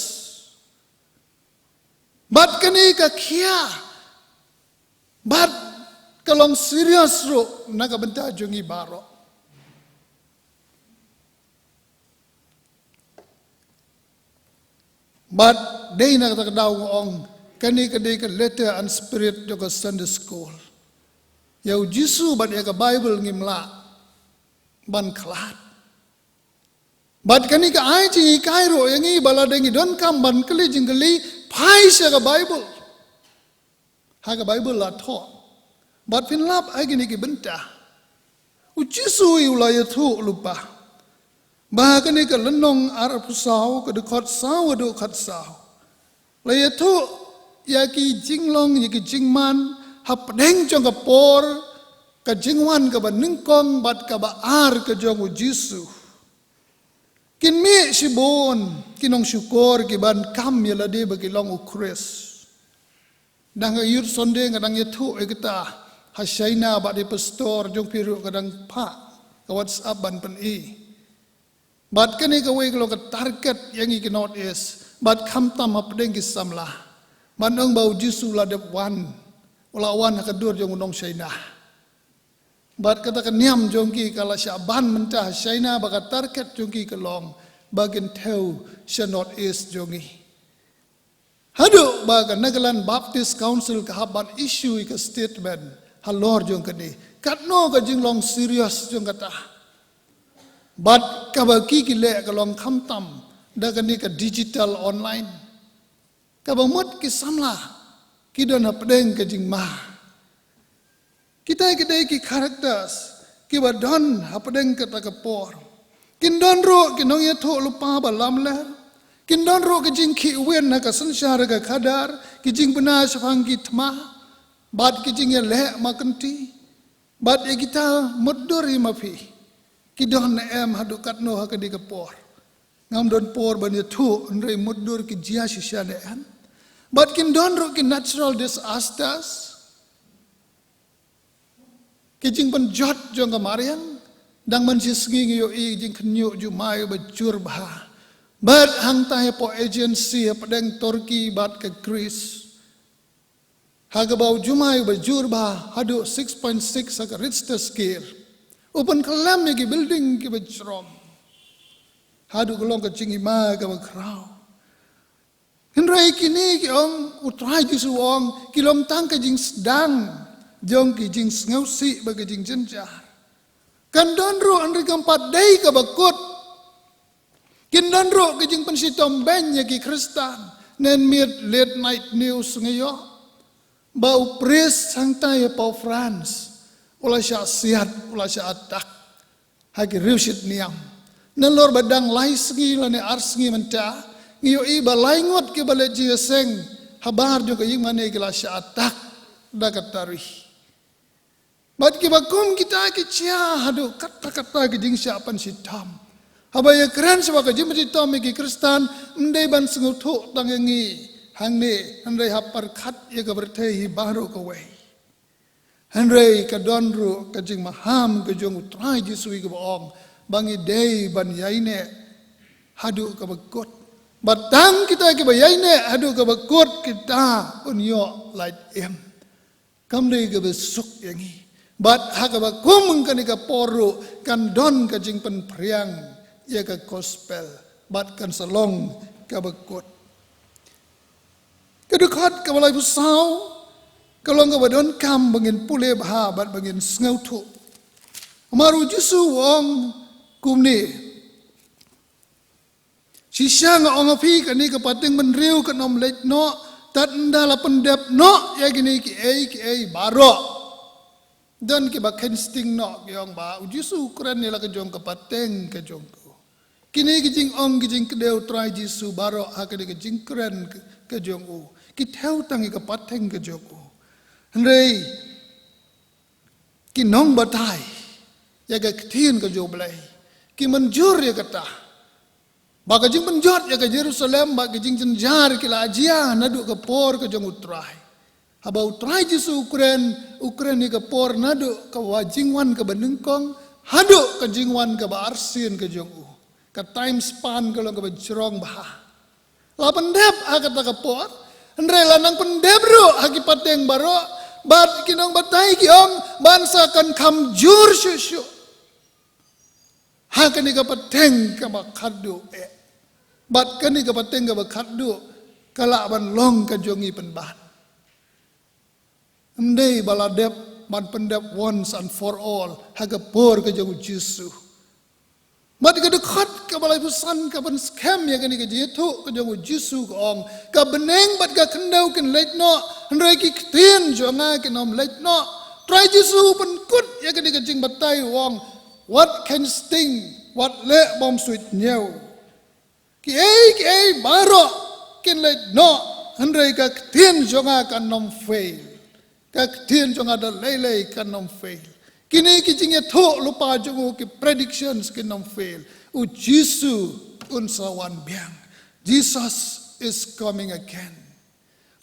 Bad kane ka khia bad ka long serious ruh na ka bynta jong ngi baroh. Bad dei na kata ka daw nga ong, kane ka dei ka letter and spirit jong ka Sunday school. Ïa u Jisu bad ïa ka Bible ngim lah ban khlad. Bad kane ka ai jinghikai ruh ïa ngi ba lada ngi donkam ban kylli jingkylli, phai sha ka Bible. Ha ka Bible la thoh. Bad phin lap ha kine ki bynta. U Jisu u la ïathuh lypa. Ba ha kane ka lynnong arphew saw, ka dkhot saw haduh khatsaw, la ïathuh ïa ki jinglong, ïa ki jingman hapdeng jong ka por, ka jingwan kaba nyngkong bad kaba ar ka jong u Jisu. Kin mih shibun ki nongshukor kiban kam ïa lade ba ki long u Khrist. Dang ha Youth Sunday nga dang ïathuh ïa kata ha China bad i pastor jong phi ruh ka dang phah ka WhatsApp ban pyni. Bad kane kawei ka long ka target ïa ngi ki North East. Bad khamtam hapdeng ki samla. Ban ong ba u Jisu u la dep wan, u la wan ha ka dur jong u nong China. Bad kata ka niam jong ki ka la shah ban mynta ha China, ba ka target jong ki ka long ba kin thew sha North East jong ngi. Haduh ba ka Nagaland Baptist Council ka hap ban issue ïa ka statement halor jong kane. Katno ka jinglong serious jong kata. Bad kaba ki ki leh ka long khamtam da kane ka digital online. Kaba mut ki samla ki don hapdeng ka jingma. Kita ki dei ki characters kiba don hapdeng kata ka por. Kin don ruh ki nongïathuhlypa ba lamler. Kin don ruh ki jingkhih win ha ka synshar ka khadar, ki jingbna shaphang ki thma, bad ki jingïaleh ma kynti. Bad ïa kita mutdur hi ma phi, ki don ne em haduh katno ha kane ka por? Ngam don por ban ïathuh, hynrei mutdur ki jia shisha ne em? Bad kin don ruh ki natural disasters, ki jingpynjot jong ka mariang. Dang man shi sngi ngi ïohi jingkhynñiuh jumai ba jur bha. Bad hangta hapoh Aegean Sea hapdeng Turkey bad ka Greece, ha kaba u jumai ba jur bha haduh six point six ha ka Richter scale u pynkhlem ïa ki building kiba jrong. Haduh ka long ka jingima kaba khraw. Hynrei kine ki ong, u Trai Jisu u ong, ki long tang ka jingsdang jong ki jingsngewsih bad ki jingjynjar. Kan don ruh, hynrei kam pat dei kaba kut. Kin don ruh ki jingpynshitom beiñ ïa ki Khristan. Nen miet late night news nga ïoh ba u priest hangta hapoh France u la shah siat, u la shah attack ha ki riewshit niam. Nalor ba dang lai sngi lane ar sngi mynta, ngi ïohi ba lai ngut kiba leit jingïaseng habar jong ka ïingmane ki la shah attack da ka tari. Bad kiba kum kita ki jia haduh katta katta ki jingshah pynshitom. Haba ïakren shuwa ka jingpynshitom ïa ki Khristan, ym dei ban sngewthuh tang ïa ngi hangne, hynrei ha pyrkhat ïa ka pyrthei hi baroh kawei. Hynrei ka don ruh ka jingmaham ka jong u Trai Jisu kaba ong ba ngi dei ban ïaineh haduh kaba kut. Bad tang kita kiba ïaineh haduh kaba kut kita yn ïoh lait im. Kam dei kaba suk ïa ngi. Bad ha kaba kum kane ka por ruh kan don ka jingpynphriang ïa ka gospel bad kan sa long kaba kut. Ka dkhot kaba laiphew saw ka long kaba donkam ba ngin pule bha bad ba ngin sngewthuh. Namar u Jisu u ong kumne, shisha nga ong ha phi, kane ka pateng bynriew kan ym leit noh tad ynda la pyndep noh ïa kine kiei kiei baroh. Don kiba kheiñ sting noh, ki ong ba u Jisu u kren ïa la ka jong ka pateng ka jong u. Kine ki jingong ki jingkdew Trai Jisu baroh ha kane ka jingkren ka, ka jong u, ki thew tang ïa ka pateng ka jong u. Hynrei ki nongbatai ïa ka ktien ka jong U Blei ki mynjur ïa kata, ba ka jingpynjot ïa ka Jerusalem bad ka jingjynjar ki la jia naduh ka por ka jong u Trai. Haba u Trai Jisu u kren, u kren ïa ka por naduh ka wa jingwan kaba nyngkong Haduh ka jingwan kaba arsien ka jong u, ka time span ka long kaba jrong bha. La pyndep ha kata ka por, hynrei la nang pyndep ruh ha ki pateng baroh, bad ki nongbatai ki ong ban sa kan kham jur shuh shuh ha kane ka pateng kaba khatduh eh. Bad kane ka pateng kaba khatduh ka lah ban long ka jong ngi pynban. Ym dei ba la dep ban pyndep once and for all ha ka por ka jong u Jisu. Bad ka dkhot kaba laiphew san ka pynskhem ïa kane ka jingïathuh ka jong u Jisu, ka ong, ka bneng bad ka khyndew kin leit noh, hynrei ki ktien jong nga kin ym leit noh. Trai Jisu u pynkut ïa kane ka jingbatai, u ong, wat kheiñ sting, wat leh bymsuidñiew. Kiei kiei baroh kin leit noh, hynrei ka ktien jong nga kan ym fail. Ka ktien jong nga da lei lei kan ym fail. Kine ki jingïathuhlypa jong u, ki predictions kin ym fail. U Jisu un sa wan biang. Jesus is coming again.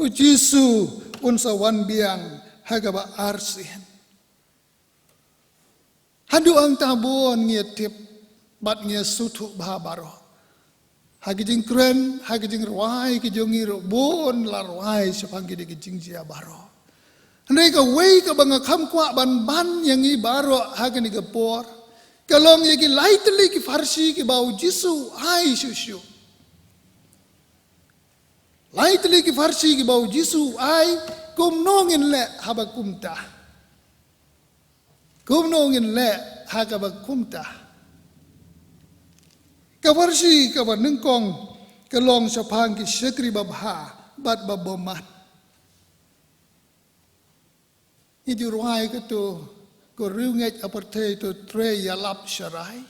U Jisu un sa wan biang ha kaba arsien. Haduh hangta bun ngi ïa tip bad ngi ïa sngewthuh bha baroh. Ha ki jingkren, ha ki jingrwai ki jong ngi ruh bun la rwai shaphang kine ki jingjia baroh. Hynrei kawei kaba nga kham kwah ban ban ïa ngi baroh ha kane ka por, ka long ïa ki lai tylli ki pharshi kiba u Jisu u ai shuh shuh. Lai tylli ki pharshi kiba u Jisu u ai, kumno ngin leh haba kumta. Kumno ngin leh ha kaba kumta. Ka pharshi kaba nyngkong ka long shaphang ki shakri babha bad babymman. Ngi ju rwai kato, ko riewngeit ha pyrthei to trei, ïalap, sharai.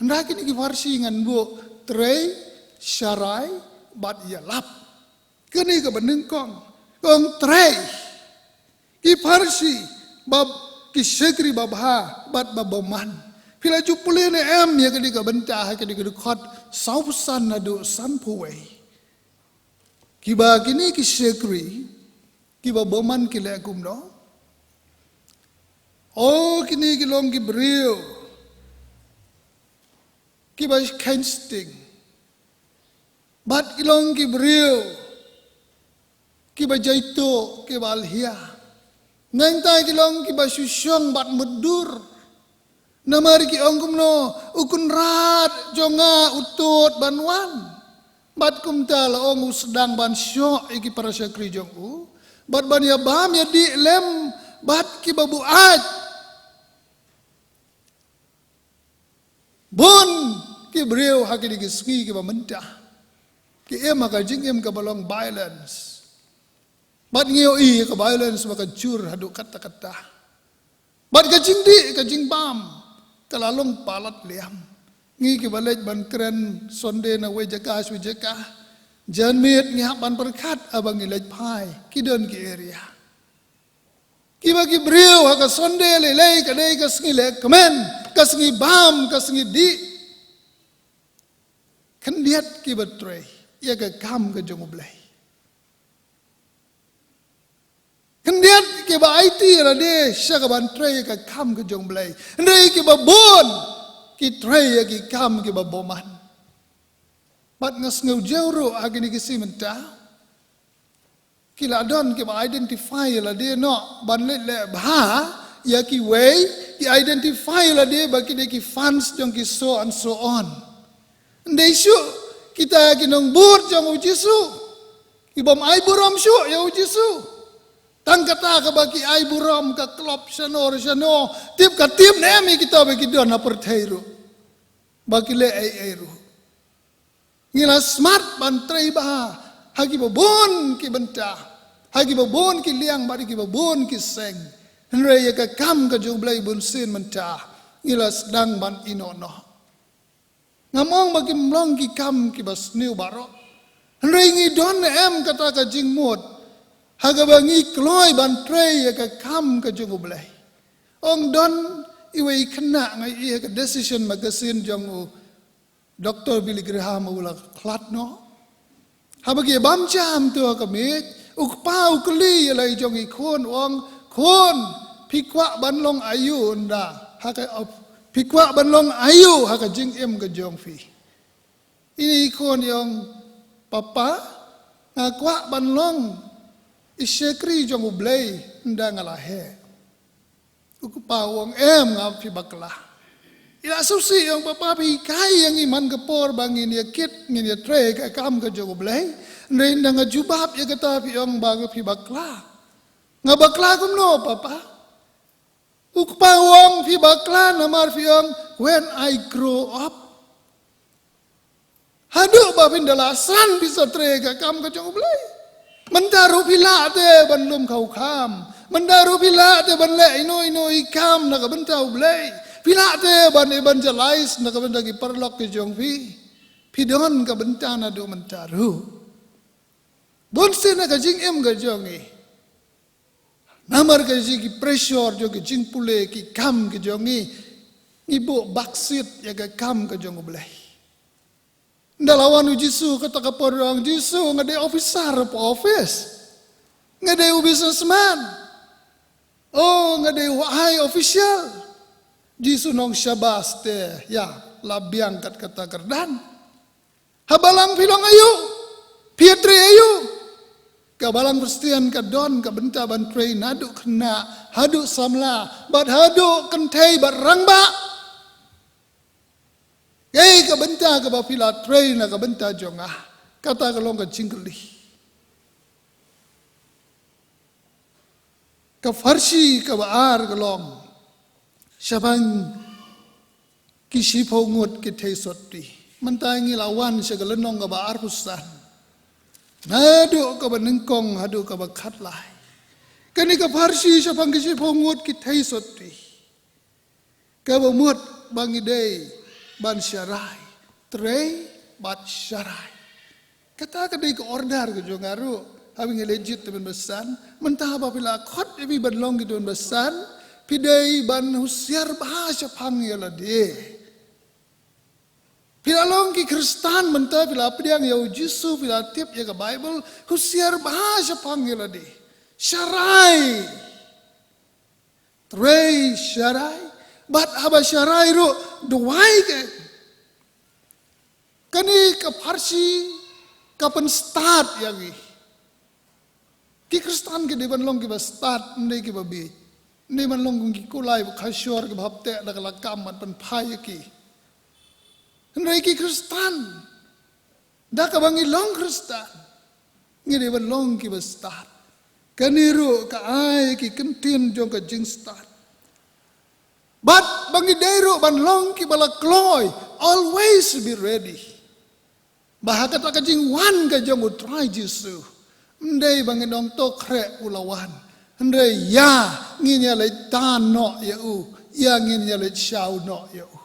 Hynrei kine ki pharshi ngan buh trei, sharai bad ïalap. Kane kaba nyngkong, ka ong trei. Ki pharshi, bad ki shakri babha bad babymman. Phi la ju pule ne em ïa kane ka bynta ha kane ka dkhot sawphew san haduh sanphew wei. Kiba kine ki shakri, kiba bymman ki leh kumno? O, kine ki long ki briew kiba kheiñ sting. Bad ki long ki briew kiba jaituh, kiba lhia. Nangta ki long kiba shu shong bad mutdur. Namar ki ong kumno, u kynrad jong nga u tud ban wan. Bad kumta la ong u sdang ban shoh ïa ki para shakri jong u bad ban ïa bam ïa dih lem bad kiba buaid. Bun ki briew ha kine ki sngi kiba mynta ki im ha ka jingim kaba long violence. Bad ngi ïohi ïa ka violence ba ka jur haduh katta katta. Bad ka jingdih, ka jingbam, ka la long palat liam. Ngi kiba leit ban kren Sunday na wei jaka sha wei jaka, janmiet ngi hap ban pyrkhat haba ngi leit phai ki don ki area kiba ki briew ha ka Sunday lei lei ka dei ka sngi lehkmen, ka sngi bam, ka sngi dih. Khyndiat kiba trei ïa ka kam ka jong U Blei. Khyndiat kiba aiti ïa lade sha kaban trei ïa ka kam ka jong U Blei. Hynrei kiba bun ki trei ïa ki kam kiba bymman. Bad nga sngew jew ruh ha kine ki sngi mynta ki la don kiba identify ïa lade noh ban leit leh bha ïa kiwei, ki identify ïa lade ba ki dei ki fans jong ki so and so on. Ym dei shuh kita ki nongbud jong U Jisu, ki bym ai burom shuh ïa U Jisu. Tang kata kaba ki ai burom ka klop shano re shano, tip ka tip ne em ïa kita ba ki don ha pyrthei ruh, ba ki leh ei ei ruh. Ngi la smat ban trei bha ha kiba bun ki bynta, ha kiba bun ki liang bad ha kiba bun ki seng. Hynrei ïa ka kam ka jong U Blei bunsien mynta ngi la sdang ban ïehnoh noh. Ngam ong ba kim long ki kam kiba sniew baroh, hynrei ngi don ne em kata ka jingmut ha kaba ngi kloi ban trei ïa ka kam ka jong U Blei? Ong don iwei i khynnah, nga ïohi ha ka Decision magazine jong u Doctor Billy Graham u la khlad noh. Haba ki bam jam tu ha ka miej, u kpa u kylli ïa la i jong i khun, u ong, khun, phi kwah ban long aïu ynda ha ka, Phi kwah ban long aïu ha ka jingim ka jong phi? Ine i khun i ong, Papa, nga kwah ban long i shakri jong U Blei ynda nga la heh. U kpa u ong, em, nga, phi bakla. I la sngewsih, i ong, Papa, phi hikai ïa ngi man ka por ba ngin ïa kit, ngin ïa trei ka kam ka jong U Blei. Hynrei ynda nga jubab ïa kata phi ong ba phi bakla. Nga bakla kumno, Papa? U kpa u ong, phi bakla namar phi ong, when I grow up. Haduh ba phin da la san phi sa trei ka kam ka jong U Blei. Mynta ruh phi lah te ban lum khaw kham. Mynta ruh phi lah te ban leh ino ino i kam na ka bynta U Blei. Phi lah te ban evangelize na ka bynta ki paralok ki jong phi. Phi don ka bynta naduh mynta ruh. Bun sien na ka jingim ka jong ngi. Namar ka jing ki pressure jong ki jingpule ki kam ki jong ngi, ngi buh baksit ïa ka kam ka jong U Blei. Ynda la wan u Jisu, kata ka por ong, Jisu, nga dei officer pa office. Nga dei u businessman. Oh, nga dei u high official. Jisu nong shabas te, ïa, la biang kat kata kyrdan. Ha balang phi long aïu? Phi trei aïu? Ka balang Khristan ka don ka bynta ban trei naduh khynnah haduh samla, bad haduh kynthei bad rangbah. Kaei ka bynta kaba phi la trei na ka bynta jong nga? Kata ka long ka jingkylli. Ka pharshi kaba ar ka long shaphang ki shiphew ngut ki theisotti. Mynta ngi la wan sha ka lynnong kaba arphew san, naduh kaba nyngkong haduh kaba khatlai. Kane ka pharshi shaphang ki shiphew ngut ki theisotti, kaba mut ba ngi dei ban sharai, trei bad sharai. Kata ka dei ka order ka jong nga ruh. Haba ngi leit jied tymmen basan, mynta haba phi la khot ïa phi ban long ki tymmen basan, phi dei ban husiar bha shaphang ïa lade. Phi la long ki Khristan mynta, phi la pdiang ïa u Jisu, phi la tip ïa ka Baibl, husiar bha shaphang ïa lade. Sharai. Trei sharai, bad haba sharai ruh duwai. Ka, kane ka pharshi ka pynstad ïa ngi. Ki Khristan ki dei ban long kiba stad, ym dei kiba bieit. Ym dei ban long kum ki kulai ba khashor kiba hap teh da ka lakam ban pynphai ïa ki. Hynrei ki Khristan, da kaba ngi long Khristan, ngi dei ban long kiba stad. Kane ruh ka ai ki kyntien jong ka jingstad. Bad ba ngi dei ruh ban long kiba la kloi, always be ready. Ba ha kata ka jingwan ka jong u Trai Jisu, ym dei ba ngin ong to khreh u la wan, hynrei ïa ngin ïa leit tan noh ïa u, ïa ngin ïa leit shaw noh ïa u.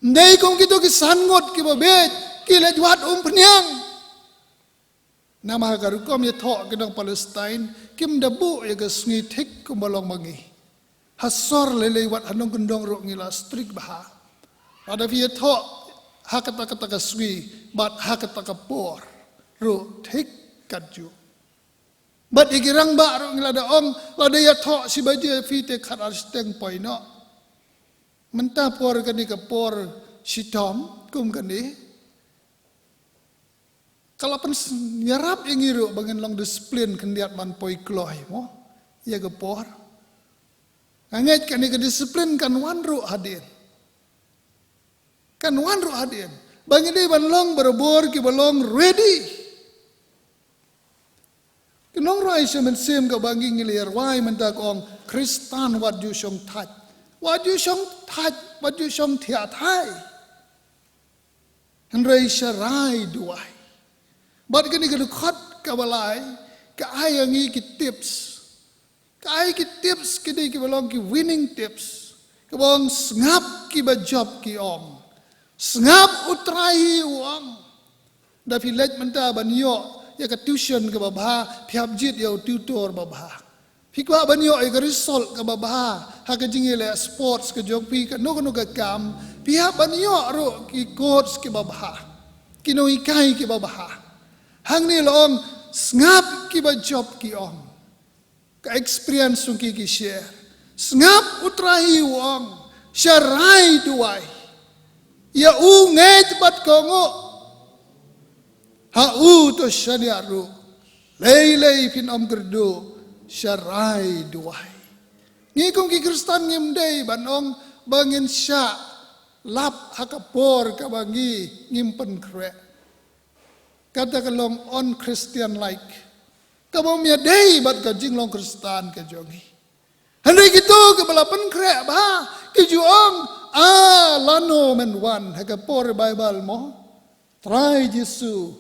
Ym dei kum kito ki san ngut kiba bieit, ki leit wad umphniang. Namar ha ka rukom ïathoh ki nong Palestine, kim da buh ïa ka sngi thik kumba long ma ngi. Ha sor lei lei wat ha nongkyndong ruh ngi la strict bha. Lada phi ïathoh ha kata kata ka sngi, bad ha kata ka por ruh thik katjuh. Bad ïa ki rangbah ruh ngi la da ong, lada ïathoh shi baje phi te khatar shiteng poi noh. Mynta por kane ka por shitom kum kane, ka la pynïarap ïa ngi ruh ba ngin long disiplin khyndiat ban poi kloi mo ïa ka por. Nga ngeit kane ka disiplin kan wan ruh hadien. Kan wan ruh hadien. Ba ngi dei ban long barabor kiba long ready. Ki nongrwai sha mynsiem kaba ngi ngi la rwai mynta ka ong, Khristan wat ju shong thait. Wat ju shong thait, wat ju shong thiah thai. Hynrei sharai duwai. Bad kane ka dkhot kaba lai, ka ai ïa ngi ki tips. Ka ai ki tips ki dei kiba long ki winning tips. Kaba ong sngap kiba jop ki ong. Sngap u Trai hi u ong. Da phi leit mynta ban ïoh ïa ka tuition kaba bha, phi hap jied ïa u tutor ba bha. Phi kwah ban ïoh ïa ka result kaba bha ha ka jingïaleh sports ka jong phi, kano kano ka kam, phi hap ban ïoh ruh ki coach kiba bha, ki nonghikai kiba bha. Hangne la ong sngap kiba jop ki ong. Ka experience jong ki ki share. Sngap u Trai hi u ong. sharai duwai. Ïa u ngeit bad kohnguh. Ha u to shaniah ruh. Lei lei phin ym kyrduh, sharai duwai. Ngi kum ki Khristan ngim dei ban ong ba ngin shah lap ha ka por kaba ngi ngim pynkhreh. Kata ka long un-Christian-like. Kaba ym ïadei bad ka jinglong Khristan ka jong ngi. Hynrei kito kiba la pynkhreh bha ki ju ong, ah, lano men wan, ha ka por Baibl mo. Trai Jisu,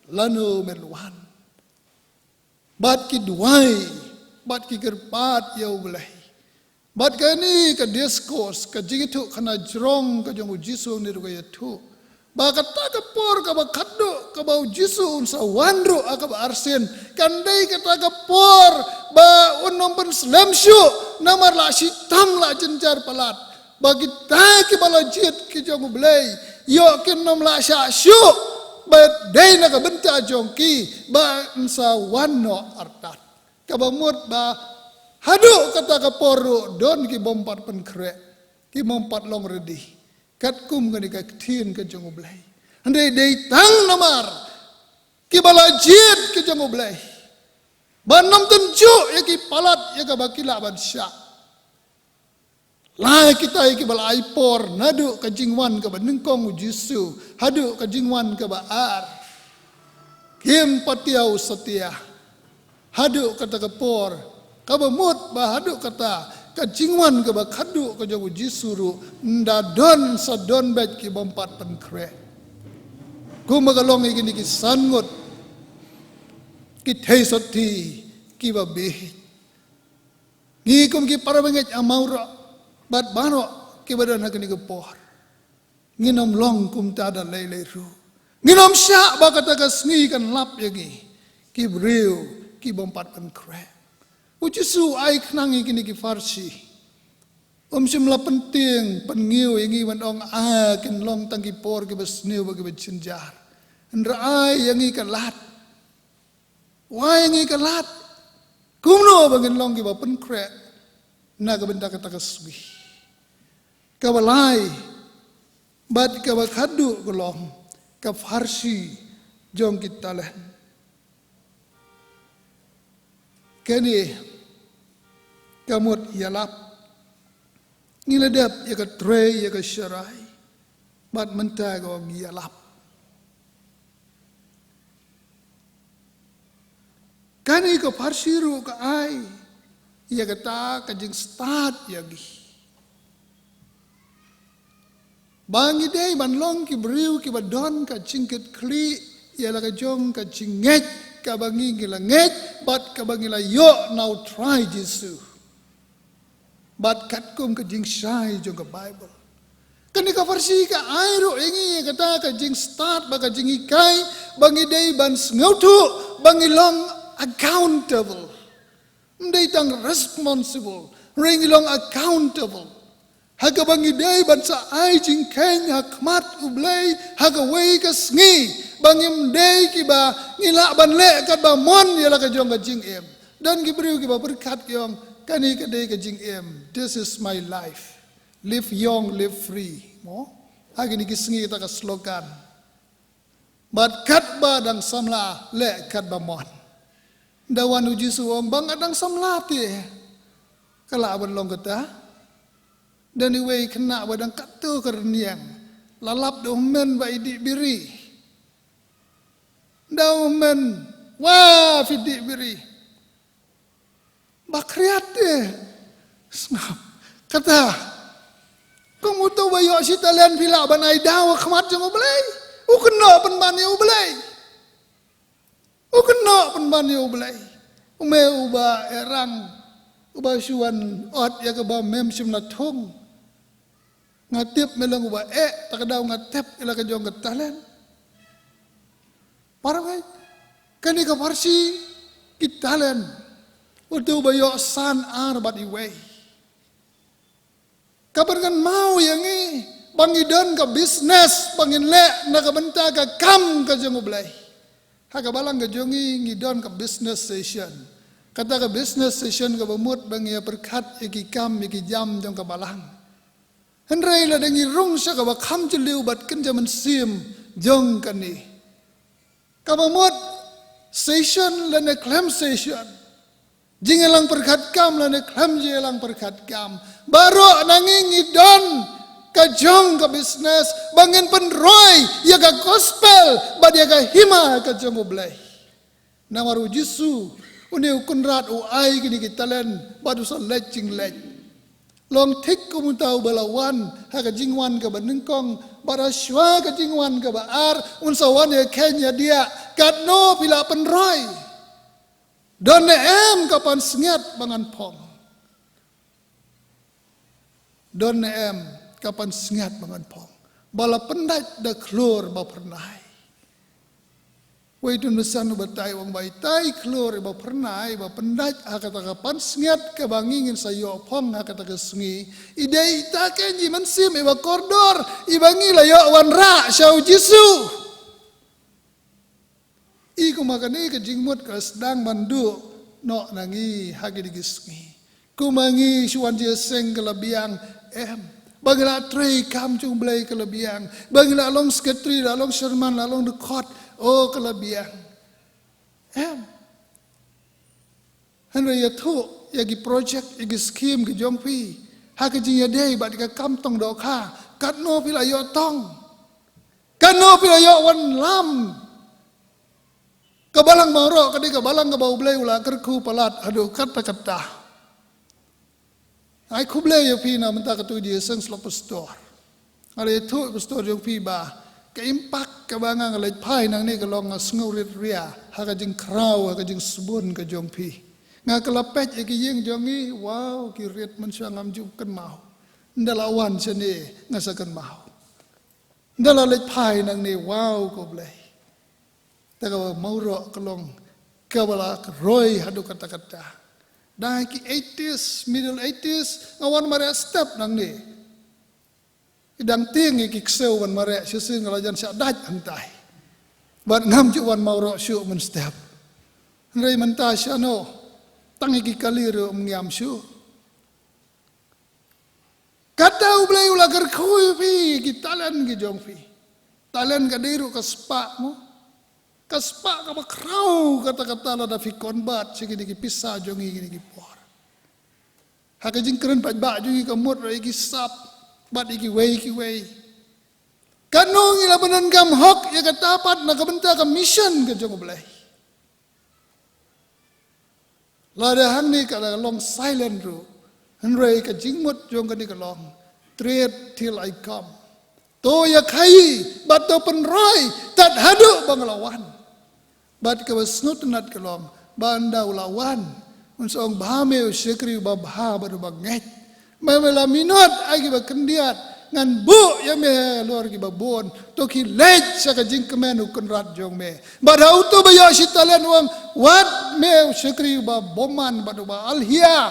lano men wan. Bad ki duwai, bad ki kyrpad ïa U Blei. Bad kane ka discourse, ka jingïathuh khana jrong ka jong U Jisu, ngi ruh ka ïathuh ba kata ka por kaba khadduh kaba U Jisu un sa wan ruh ha kaba arsien, kan dei kata ka por ba un ym pynslem shuh, namar la shitom la jynjar palat. Ba kita kiba la jied ki jong U Blei, ïoh kin ym lah shah shuh, ba dei na ka bynta jong ki ba yn sa wan noh artat. Kaba mut ba haduh kata ka por ruh don ki bym pat pynkhreh, ki bym pat long ready. Katkum kane ka ktien ka jong U Blei. Hynrei dei tang namar kiba la jied ki jong U Blei, ba ym tynjuh ïa ki palat ïa kaba ki lah ban shah. Lai kita kiba la ai por naduh ka jingwan kaba nyngkong U Jisu haduh ka jingwan kaba ar. Kim patiaw satia. Haduh kata ka por kaba mut ba haduh kata ka jingwan kaba khadduh ka jong U Jisu ruh, ynda don sa don beit ki bym pat pynkhreh. Kumba ka long ïa kine ki san ngut ki theisotti kiba bieit. Ngi kum ki para bangeit ha Mawroh bad baroh kiba don ha kane ka por, ngin ym long kumta da lei lei ruh. Ngin ym shah ba kata ka sngi kan lap ïa ngi ki briew ki bym pat pynkhreh. U Jisu ai khnang ïa kine ki pharshi. Um shym la pyntieng pyngiew ïa ngi ban ong, ah, kin long tang ki por kiba sniew bad kiba jynjar. Hynrei ai ïa ngi ka lad. Wai ngi ka lad. Kumno ba ngin long kiba pynkhreh na ka bynta kata ka sngi. Kaba lai bad kaba khadduh ka long ka pharshi jong ki talent. Kane ka mut ïalap. Ngi la dep ïa ka trei ïa ka sharai. Bad mynta ka ong ïalap. Kane ka pharshi ruh ka ai ïa kata ka jingstad ïa ngi. Ba ngi dei ban long ki briew kiba don ka jingkitkhlieh ïa la ka jong ka jingngeit kaba ngi ngi la ngeit bad kaba ngi la ïoh na U Trai Jisu. Bad katkum ka jingshai jong ka Baibl, kane ka pharshi ka ai ruh ïa ngi kata ka jingstad bad ka jinghikai ba ngi dei ban sngewthuh ba ngi long accountable. Ym dei tang responsible, hynrei ngi long accountable. Ha kaba ngi dei ban sa ai jingkheiñ ha khmat U Blei ha kawei ka sngi, ba ngim dei kiba ngi lah ban leh katba mon ïa la ka jong ka jingim. Don ki briew kiba pyrkhat ki ong, kane ka dei ka jingim. This is my life. Live young, live free. Mo? Ha kine ki sngi kata ka slogan. Bad katba dang samla leh katba mon. Ynda wan U Jisu u ong ba nga dang samla te, ka lah ban long kata. Don iwei i khynnah ba dang katto ka rynïeng, la lap da u hynmen ba i dih biri. Ynda u hynmen, wa phi dih biri. Ba khriat te. Sngap. Kata, kum uto uba ïoh shi talent phi lah ban ai daw ha khmat jong U Blei? U kynnoh pynban ïa U Blei. U kynnoh pynban ïa U Blei. U mei uba erang, uba shu wan ot ïa kaba mem shym la thung. Nga tip me long uba eh, ta ka daw nga tep ïa la ka jong ka talent. Para bangeit, kane ka pharshi ki talent. Uto uba ïoh san, ar bad iwei. Ka pyrkhat maw ïa ngi ba ngi don ka business ba ngin leh na ka bynta ka kam ka jong U Blei. Ha ka balang ka jong ngi ngi don ka business session. Kata ka business session kaba mut ba ngi ïa pyrkhat ïa ki kam ïa ki jam jong ka balang. Hynrei lada ngi rung sha kaba kham jylliew bad kynja mynsiem jong kane, kaba mut session lane khlem session, jingïalang pyrkhat kam lane khlem jingïalang pyrkhat kam, baroh na ngi ngi don ka jong ka business ba ngin pynroi ïa ka gospel bad ïa ka hima ka jong U Blei. Namar U Jisu, une U Kynrad u ai kine ki talent bad u sa leit jingleit. Long thik kum uta uba la wan ha ka jingwan kaba nyngkong, bad ha shuwa ka jingwan kaba ar un sa wan ïakheiñ ïadiah. Katno phi la pynroi? Don ne em ka pansngiat ba ngan phong? Don ne em ka pansngiat ba ngan phong, ba la pyndait da khlur ba phyrnai? Wei tun ba san u batai u ong ba itai khlur iba phyrnai, iba pyndait ha kata ka pansngiat kaba ngi ngin sa ïoh phong ha kata ka sngi, i dei ita ka jingmynsiem iba kordor, iba ngi la ïoh wanrah sha U Jisu. I kumba kane ka jingmut ka sdang ban duh noh na ngi ha kine ki sngi. Kumba ngi shu wan jingïaseng ka la biang, em? Ba ngi la trei kam jong U Blei ka la biang. Ba ngi la long sekretari, la long chairman, la long dkhot, o ka la biang, em? Hynrei ïathuh ïa ki project, ïa ki skhim ki jong phi ha ka jingïadei bad ka kam tong dohkha, katno phi la ïoh tong? Katno phi la ïoh wanlam? Ka balang Mawroh ka dei ka balang kaba U Blei u la kyrkhu palat haduh katta katta. Ai khublei ïa phi na mynta katto jingïaseng slok pastor. Nga la ïathuh pastor jong phi ba ka impact kaba nga nga leit phai nangne ka long nga sngew rit ria ha ka jingkhraw, ha ka jingsbun ka jong phi. Nga kylla peit ïa ki ïing jong ngi, wow, ki rit mynshuwa ngam ju kynmaw. Ynda la wan shane nga sa kynmaw. Ynda la leit phai nangne, wow ko Blei. Te kaba Mawroh ka long kaba la roi haduh katta katta. Da ki eighties, middle eighties, nga wan mareh step nangne. Ki dang tieng ïa ki ksew ban mareh, shisien nga la jan shah dait hangtai. Bad ngam ju wan Mawroh shuh mynstep. Hynrei mynta shano, tang ïa ki kali ruh ym ngiam shuh. Kata U Blei u la kyrkhu ïa phi, ki talent ki jong phi. Talent ka dei ruh ka spah mo. Ka spah kaba khraw katta katta lada phi convert sha kine ki pisa jong ngi kine ki por. Ha ka jingkren paidbah jong ngi ka mut ruh ïa ki sap bad ïa kiwei kiwei. Katno ngi la pyndonkam hok ïa kata pat na ka bynta ka mission ka jong U Blei. Lada hangne ka la long silent ruh, hynrei ka jingmut jong kane ka long, "Trade till I come." To ïakhai bad to pynroi tad haduh ba nga la wan. Bad kaba sngewtynnat ka long ba ynda u la wan, un sa ong, "Bha me u shakri uba bha bad uba ngeit. Me, me la minot ha kiba khyndiat, ngan buh ïa me halor kiba bun. To khie leit sha ka jingkmen u kynrad jong me." Bad ha uto ba ïoh shi talent u ong, "Wat me u shakri uba bymman bad uba alhia."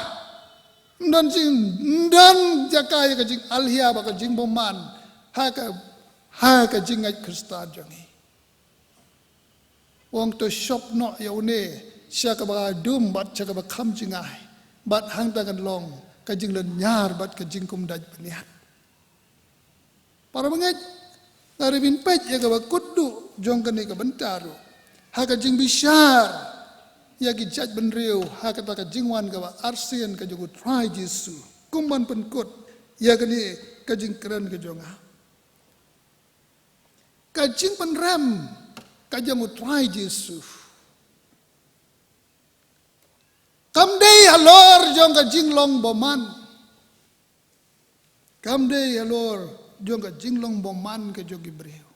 Ym don jing, ym don jaka ïa ka jingalhia bad ka jingbymman ha ka, ha ka jingngeit Khristan jong ngi. U ong, "To shop noh ïa une sha kaba dum bad sha kaba kham jngai, bad hangta kan long ka jinglynñiar bad ka jingkumdait bniat." Para bangeit, nga ruh phin peit ïa kaba kut duh jong kane ka bynta ruh ha ka jingbishar ïa ki jaitbynriew ha kata ka jingwan kaba arsien ka jong U Trai Jisu, kum ban pynkut ïa kane ka jingkren ka jong nga. Ka jingpynrem ka jong U Trai Jisu kam dei halor jong ka jinglong bymman. Kam dei halor jong ka jinglong bymman ka jong ki briew.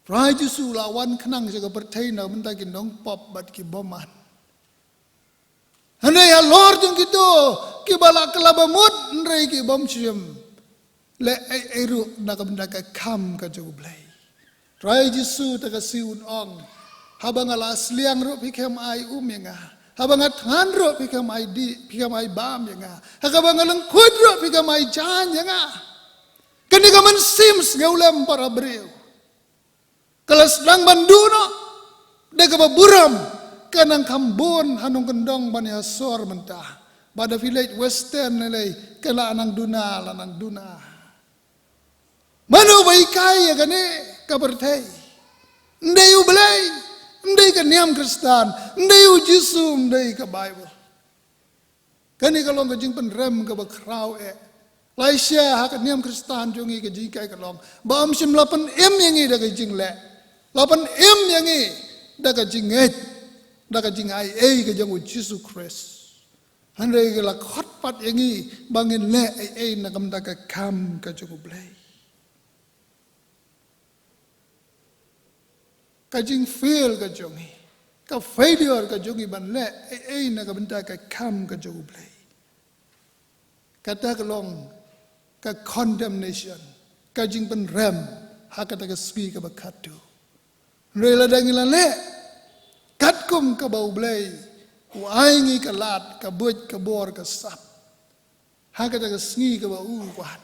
Trai Jisu u la wan khnang sha ka pyrthei na ka bynta ki nongpop bad ki bymman. Hynrei halor jong kito kiba la kylla bamut hynrei ki bym shym leh ei ei ruh na ka bynta ka kam ka jong U Blei. Trai Jisu te ka sngi un ong, "Haba nga la sliang ruh phi khlem ai um ïa nga. Haba nga thngan ruh phi khlem ai dih, phi khlem ai bam ïa nga. Haba nga lyngkhuid ruh phi khlem ai jaiñ ïa nga." Kane ka mynsiem sngewlem para briew ka la sdang ban duh noh da kaba burom. Ka nang kham bun ha nongkyndong ban ïasor mynta. Bad da phi leit Western lei lei ka la nang duna, la nang duna. Mano ba hikai ïa kane ka pyrthei? Ym dei U Blei, ym dei ka niam Khristan, ym dei U Jisu, ym dei ka Baibl. Kane ka long ka jingpynrem kaba khraw eh. Lashai ha ka niam Khristan jong ngi ka jinghikai ka long ba ym shym la pynim ïa ngi da ka jingleh, la pynim ïa ngi da ka jingngeit, da ka jingai ei ka jong U Jisu Khrist. Hynrei ka la khot pat ïa ngi ba ngin leh ei ei na ka bynta ka kam ka jong U Blei. Ka jingfail ka jong ngi, ka failure ka jong ngi ban leh ei ei na ka bynta ka kam ka jong U Blei, kata ka long ka condemnation, ka jingpynrem ha kata ka sngi kaba khatduh. Hynrei lada ngi la leh katkum kaba U Blei u ai ngi ka lad, ka buit, ka bor, ka sap, ha kata ka sngi kaba u wan,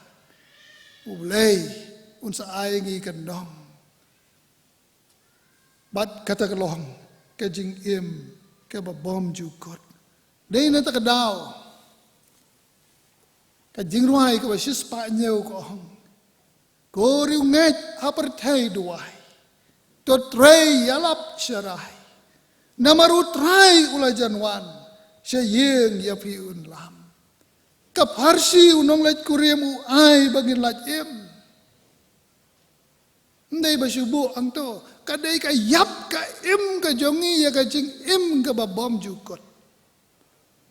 U Blei un sa ai ngi ka nong. Bad kata ka long ka jingim kaba bymjukut. Dei na kata ka daw ka jingrwai kaba shispah hynñiew ka ong: Ko riewngeit ha pyrthei duwai, to trei ïalap sharai, namar U Trai u la jan wan, sha ïing ïa phi un lam. Ka pharshi u nongleit kurim u ai ba ngin lait im. Ym dei ba shu buh hangto, ka dei ka ïap ka im ka jong ngi ïa ka jingim kaba bymjukut.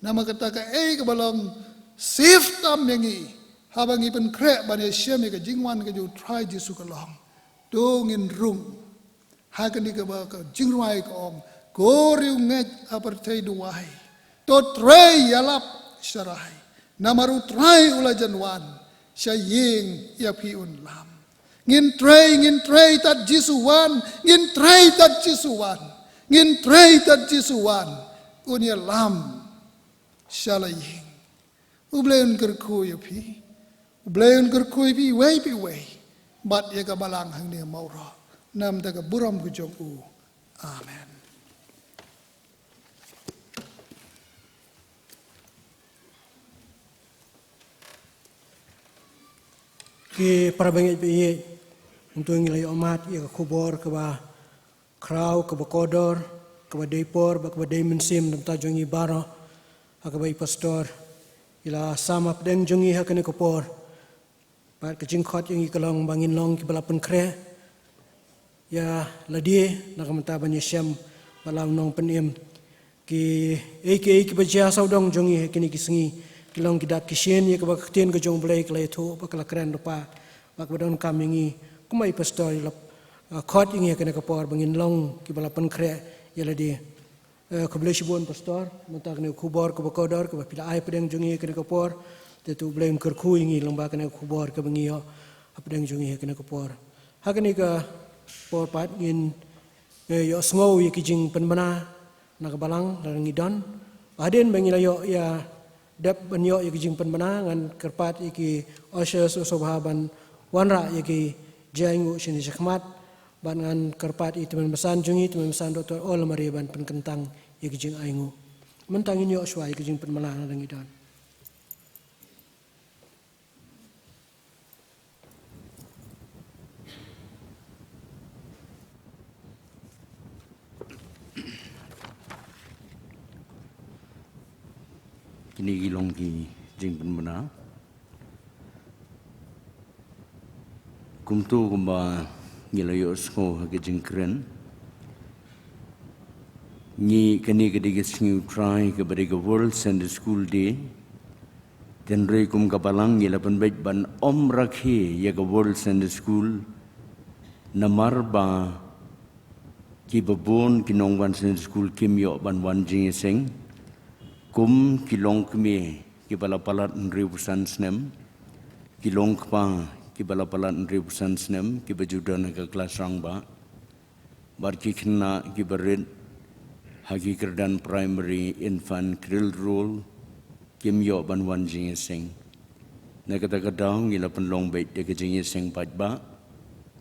Namar kata kaei kaba long safety tam ïa ngi haba ngi pynkhreh ban ïashem ïa ka jingwan ka jong U Trai Jisu ka long, to ngin rung ha kane kaba ka jingrwai ka ong: Ko riewngeit ha pyrthei duwai, to trei ïalap sharai, namar U Trai u la jan wan, sha ïing ïa phi un lam. Ngin trei, ngin trei tad Jisu wan, ngin trei tad Jisu wan, ngin trei tad Jisu wan, un ïalam sha la ïing. U Blei un kyrkhu ïa phi, U Blei un kyrkhu ïa phi iwei pa iwei bad ïa ka balang hangne ha Mawroh, na ka bynta ka burom ka jong u. Amen. Ki para bangeit ba ïeit, mynta ngi la ïoh mad ïa ka khubor kaba khraw, kaba kordor, kaba dei por bad kaba dei mynsiem na ka bynta jong ngi baroh, ha kaba i pastor i la sam hapdeng jong ngi ha kane ka por. Bad ka jingkhot ïa ngi ka long ba ngin long kiba la pynkhreh ïa lade na ka bynta ban ïashem bad la u nongpynim. Kiei kiei kiba jia sawdong jong ngi ha kine ki sngi ki long ki dak ki shin ïa kaba ka ktien ka jong U Blei ka la ïathuh bad ka la kren lypa, bad kaba donkam ïa ngi. Kumba i pastor i la, eh, khot ïa ngi ha kane ka por ba ngin long kiba la pynkhreh ïa lade. Eh, khublei shibun pastor, mynta kane ka khubor kaba kordor kaba phi la ai hapdeng jong ngi ha kane ka por. Te to U Blei un kyrkhu ïa ngi lyngba kane ka khubor kaba ngi ïoh hapdeng jong ngi ha kane ka por. Ha kane ka por pat ngin, eh, ïohsngew ïa ki jingpynbna na ka balang lada ngi don. Hadien ba ngi la ïoh ïa dep ban ïoh ïa ki jingpynbna, ngan kyrpad ïa ki ushers u sngewbha ban wanrah ïa ki jingainguh shane shakhmat. Bad ngan kyrpad ïa i tymmen basan jong ngi, tymmen basan Doctor Olamaria ban pynkyntang ïa ki jingainguh. Mynta ngin ïoh shuwa ïa ki jingpynbna lada ngi don. Kine ki long ki jingpynbna. Kumto kumba ngi la ïohsngew ha ka jingkren, ngi, kane ka dei ka sngi U Trai kaba dei ka World Sunday School Day. Hynrei kum ka balang ngi la pynbeit ban ym rakhe ïa ka World Sunday School, namar ba kiba bun ki nongwan Sunday School kim ïoh ban wan jingïaseng, kum ki longkmie kiba la palat hynriewphew san snem, ki longkpa kiba la palat hynriewphew san snem, kiba ju don ha ka klas rangbah, bad ki khynnah kiba rit ha ki kyrdan primary, infant, cradle roll, kim ïoh ban wan jingïaseng. Na kata ka daw ngi la pynlong beit da ka jingïaseng paidbah,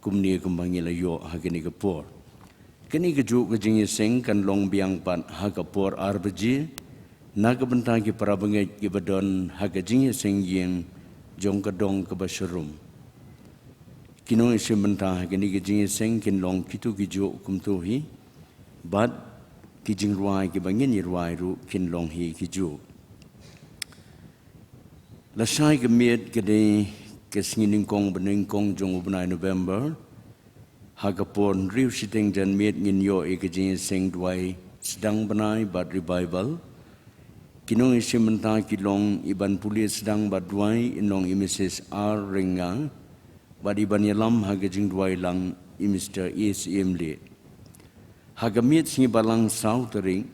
kumne kumba ngi la ïoh ha kane ka por. Kane kajuh ka jingïaseng kan long biang pat ha ka por ar baje, na ka bynta ki para bangeit kiba don ha ka jingïaseng ïing jong ka dong kaba sharum. Ki nongïashim bynta ha kane ka jingïaseng kin long kito kijuh kumto hi, bad ki jingrwai kiba ngin ïarwai ruh kin long hi kijuh. Lashai ka miet ka dei ka sngi nyngkong ba nyngkong jong u bnai November. Ha ka por hynriew shiteng janmiet ngin ïoh ïa ka jingïaseng duwai sdang bnai bad revival. Ki nongïashim bynta ki long i ban pule sdang bad duwai in long i Mrs R Rynga, bad i ban ïalam ha ka jingduwai lang i Mr A C M Lee. Ha ka miet sngi Balang saw tarik,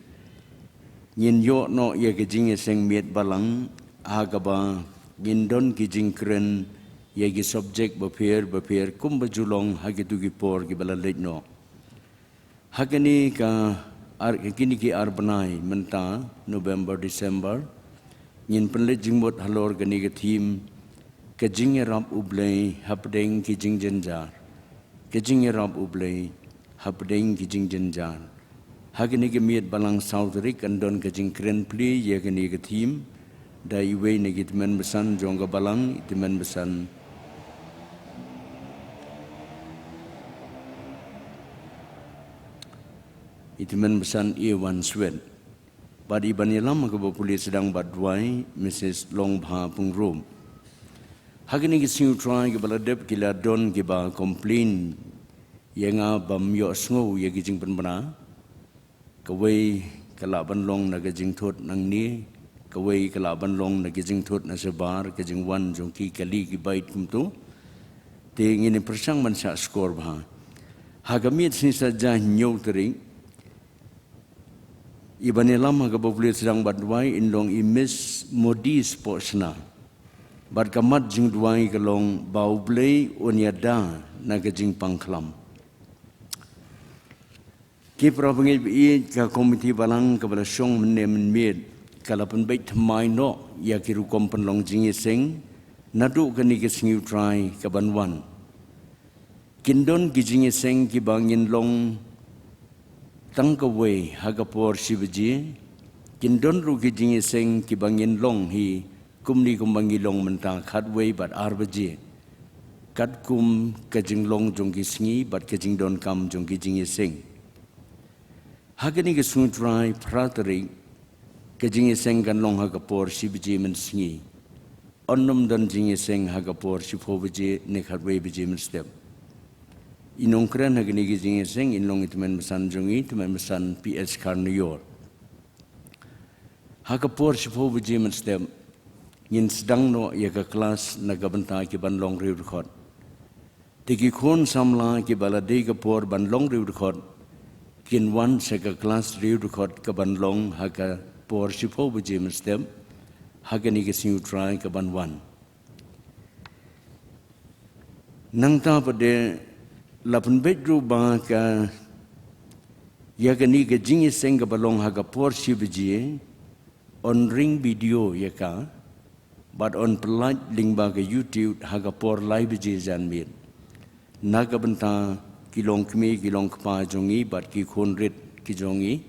ngin ïoh noh ïa ka jingïaseng miet Balang, ha kaba ngin don ki jingkren ïa ki subject bapher bapher kumba ju long ha kito ki por kiba la leit noh. Ha kine ka ar, kine ki ar bnai mynta, November, December, ngin pynleit jingmut halor kane ka theme, ka jingïarap U Blei hapdeng ki jingjynjar. Ka jingïarap U Blei hapdeng ki jingjynjar. Ha kane ka miet Balang saw tarik kan don ka jingkren plie ïa kane ka theme da iwei na ki tymmen basan jong ka Balang, i tymmen basan, i tymmen basan A Wan Swet. Bad i ban ïalam ha kaba pule sdang bad duwai Mrs Longbha Pyngrope. Ha kine ki sngi U Trai kiba la dep ki la don kiba complain ïa nga bym ïohsngew ïa ki jingpynbna. Kawei ka lah ban long na ka jingthut nangne, kawei ka lah ban long na ka jingthut na shabar, ka jingwan jong ki kali ki bait kumto. Te ngin ïa pyrshang ban shah shkor bha. Ha ka miet sngi saitjaiñ hynñiew tarik, i ban ïalam ha kaba pule sdang bad duwai in long i Miss Modi Spochna. Bad ka mat jingduwai ka long ba U Blei un ïada na ka jingpang khlam. Ki para bangeit ba ïeit, ka komiti Balang kaba la shong mynne mynmiet ka la pynbeit thymmai noh ïa ki rukom pynlong jingïaseng naduh kane ka sngi U Trai kaban wan. Kin don ki jingïaseng kiba ngin long tang kawei ha ka por shi baje. Kin don ruh ki jingïaseng kiba ngin long hi kumne kumba ngi long mynta, khatwei bad ar baje, katkum ka jinglong jong ki sngi bad ka jingdonkam jong ki jingïaseng. Ha kane ka sngi U Trai phra tarik, ka jingïaseng kan long ha ka por shi baje mynsngi. Yn nym don jingïaseng ha ka por shiphew baje ne khatwei baje mynstep. I nongkren ha kane ka jingïaseng in long i tymmen basan jong ngi, tymmen basan P H Kharnaior. Ha ka por shiphew baje mynstep ngin sdang noh ïa ka klas na ka bynta ki ban long riewdkhot. Te ki khun samla kiba la dei ka por ban long riewdkhot kin wan sha ka klas riewdkhot kaban long ha ka por shiphew baje mynstep ha kane ka sngi U Trai kaban wan. Nangta pat de la pynbeit ruh ba ka, ïa kane ka jingïaseng kaba long ha ka por shi baje, yn ring video ïa ka bad yn pyllait lyngba ka YouTube ha ka por lai baje janmiet. Na ka bynta ki longkmie ki longkpa jong ngi bad ki khun rit ki jong ngi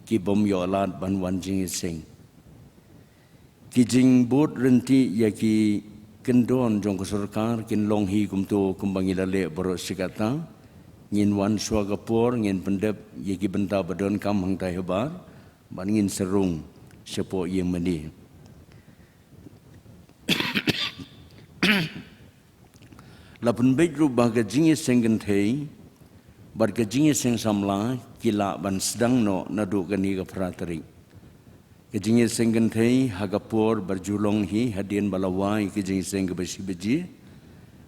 ki bym ïoh lad ban wan jingïaseng. Ki jingbud ryntih ïa ki kyndon jong ka sorkar kin long hi kumto kumba ngi la leh baroh shi katta. Ngin wan shuwa ka por, ngin pyndep ïa ki bynta ba donkam hangtai habar bad ngin sa rung shapoh ïing mane. La pynbeit ruh ba ka jingïaseng kynthei bad ka jingïaseng samla ki lah ban sdang noh naduh kane ka phra tarik. Ka jingïaseng kynthei ha ka por ba ju long hi hadien ba la wai ka jingïaseng kaba shi baje,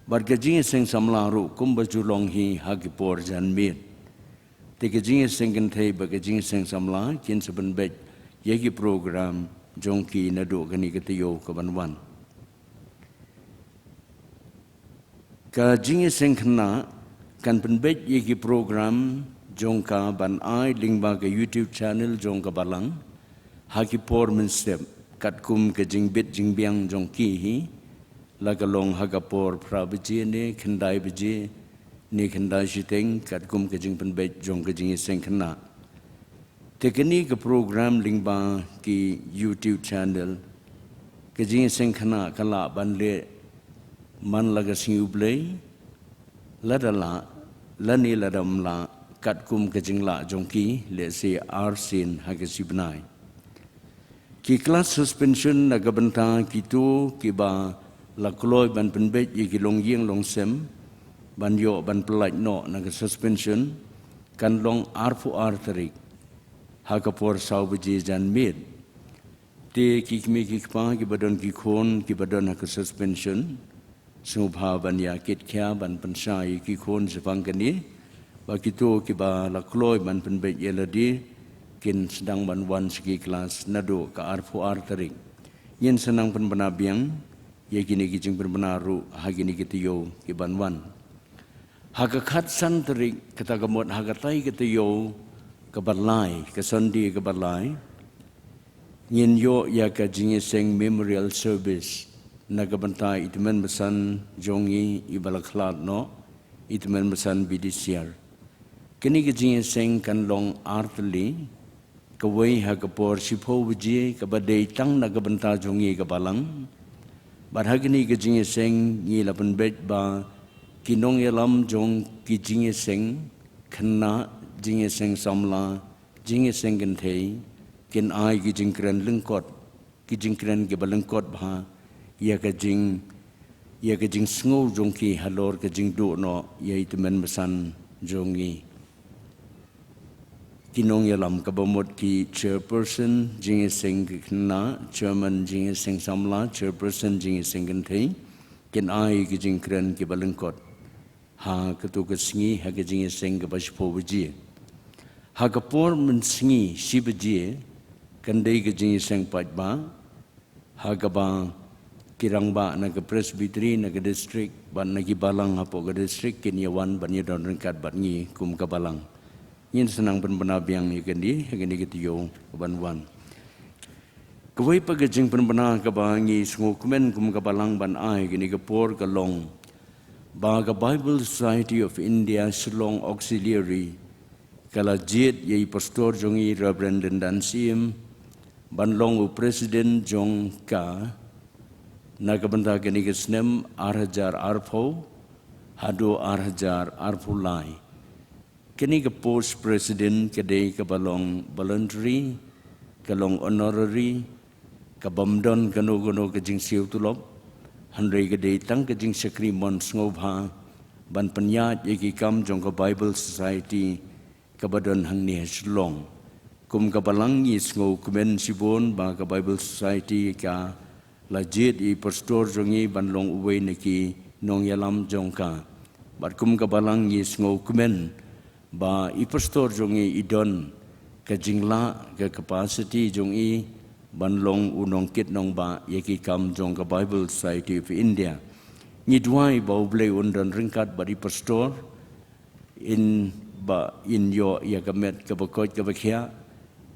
bad ka jingïaseng samla ruh kumba ju long hi ha ki por janmiet. Te ka jingïaseng kynthei bad ka jingïaseng samla kin sa pynbeit ïa ki program jong ki naduh kane ka taïew kaban wan. Ka jingïaseng khynnah kan pynbeit ïa ki program jong ka ban ai lyngba ka YouTube channel jong ka Balang ha ki por mynstep, katkum ka jingbit jingbiang jong ki hi, la ka long ha ka por phra baje ne khyndai baje ne khyndai shiteng, katkum ka jingpynbeit jong ka jingïaseng khynnah. Te kane ka program lyngba ki YouTube channel, ka jingïaseng khynnah ka lah ban leh man la ka sngi U Blei, lada lah lane lada ym lah, katkum ka jinglah jong ki, lehse arsien ha ka shi bnai. Ki klas suspension na ka bynta kito kiba la kloi ban pynbeit ïa ki longïing longsem ban ïoh ban pyllait noh na ka suspension kan long arphew ar tarik ha ka por saw baje janmiet. Te ki kmie ki kpa kiba don ki khun kiba don ha ka suspension, sngewbha ban ïa kit khia ban pynshai ïa ki khun shaphang kane, ba kito kiba la kloi ban pynbeit ïa lade kin sdang ban wan sha ki klas naduh ka arphew ar tarik. Ngin sa nang pynbna biang ïa kine ki jingpynbna ruh ha kine ki taïew ki ban wan. Ha ka khatsan tarik, kata ka mut ha katai ka taïew kaba lai, ka Sunday kaba lai, ngin ïoh ïa ka jingïaseng memorial service na ka bynta i tymmen basan jong ngi iba la khlad noh, i tymmen basan B D C R. Kane ka jingïaseng kan long ar tylli, kawei ha ka por shiphew baje kaba dei tang na ka bynta jong ngi ka balang. Bad ha kane ka jingïaseng ngi la pynbeit ba ki nongïalam jong ki jingïaseng khynnah, jingïaseng samla, jingïaseng kynthei kin ai ki jingkren lyngkot, ki jingkren kiba lyngkot bha ïa ka jing, ïa ka jingsngew jong ki halor ka jingduh noh ïa i tymmen basan jong ngi. Ki nongïalam kaba mut ki chairperson jingïaseng khynnah, chairman jingïaseng samla, chairperson jingïaseng kynthei kin ai ki jingkren kiba lyngkot ha kato ka sngi ha ka jingïaseng kaba shiphew baje. Ha ka por mynsngi shi baje kan dei ka jingïaseng paidbah, ha kaba ki rangbah na ka Presbytery na ka district bad na ki balang hapoh ka district kin ïa wan ban ïa don ryngkat bad ngi kum ka balang. Ngin sa nang pynbna biang ïa kane ha kane ka taïew ka ban wan. Kawei pat ka jingpynbna kaba ngi sngewkmen kum ka balang ban ai ha kane ka por ka long ba ka Bible Society of India Shillong Auxiliary ka la jied ïa i pastor jong i Reverend Lyndan Syiem ban long u president jong ka na ka bynta kane ka snem ar hajar arphew haduh ar hajar arphew lai. Kane ka post president ka dei kaba long voluntary, ka long honorary, ka bym don kano kano ka jingsiew tulop, hynrei ka dei tang ka jingshakri mon sngewbha ban pynïaid ïa ki kam jong ka Bible Society kaba don hangne ha Shillong. Kum ka balang ngi sngewkmen shibun ba ka Bible Society ka la jied i pastor jong i ban long uwei na ki nongïalam jong ka. Bad kum ka balang ngi sngewkmen ba i pastor jong i i don ka jinglah, ka capacity jong i ban long u nongkit nongbah ïa ki kam jong ka Bible Society of India. Ngi duwai ba U Blei un don ryngkat bad i pastor, in ba in ïoh ïa ka met kaba koit kaba khiah,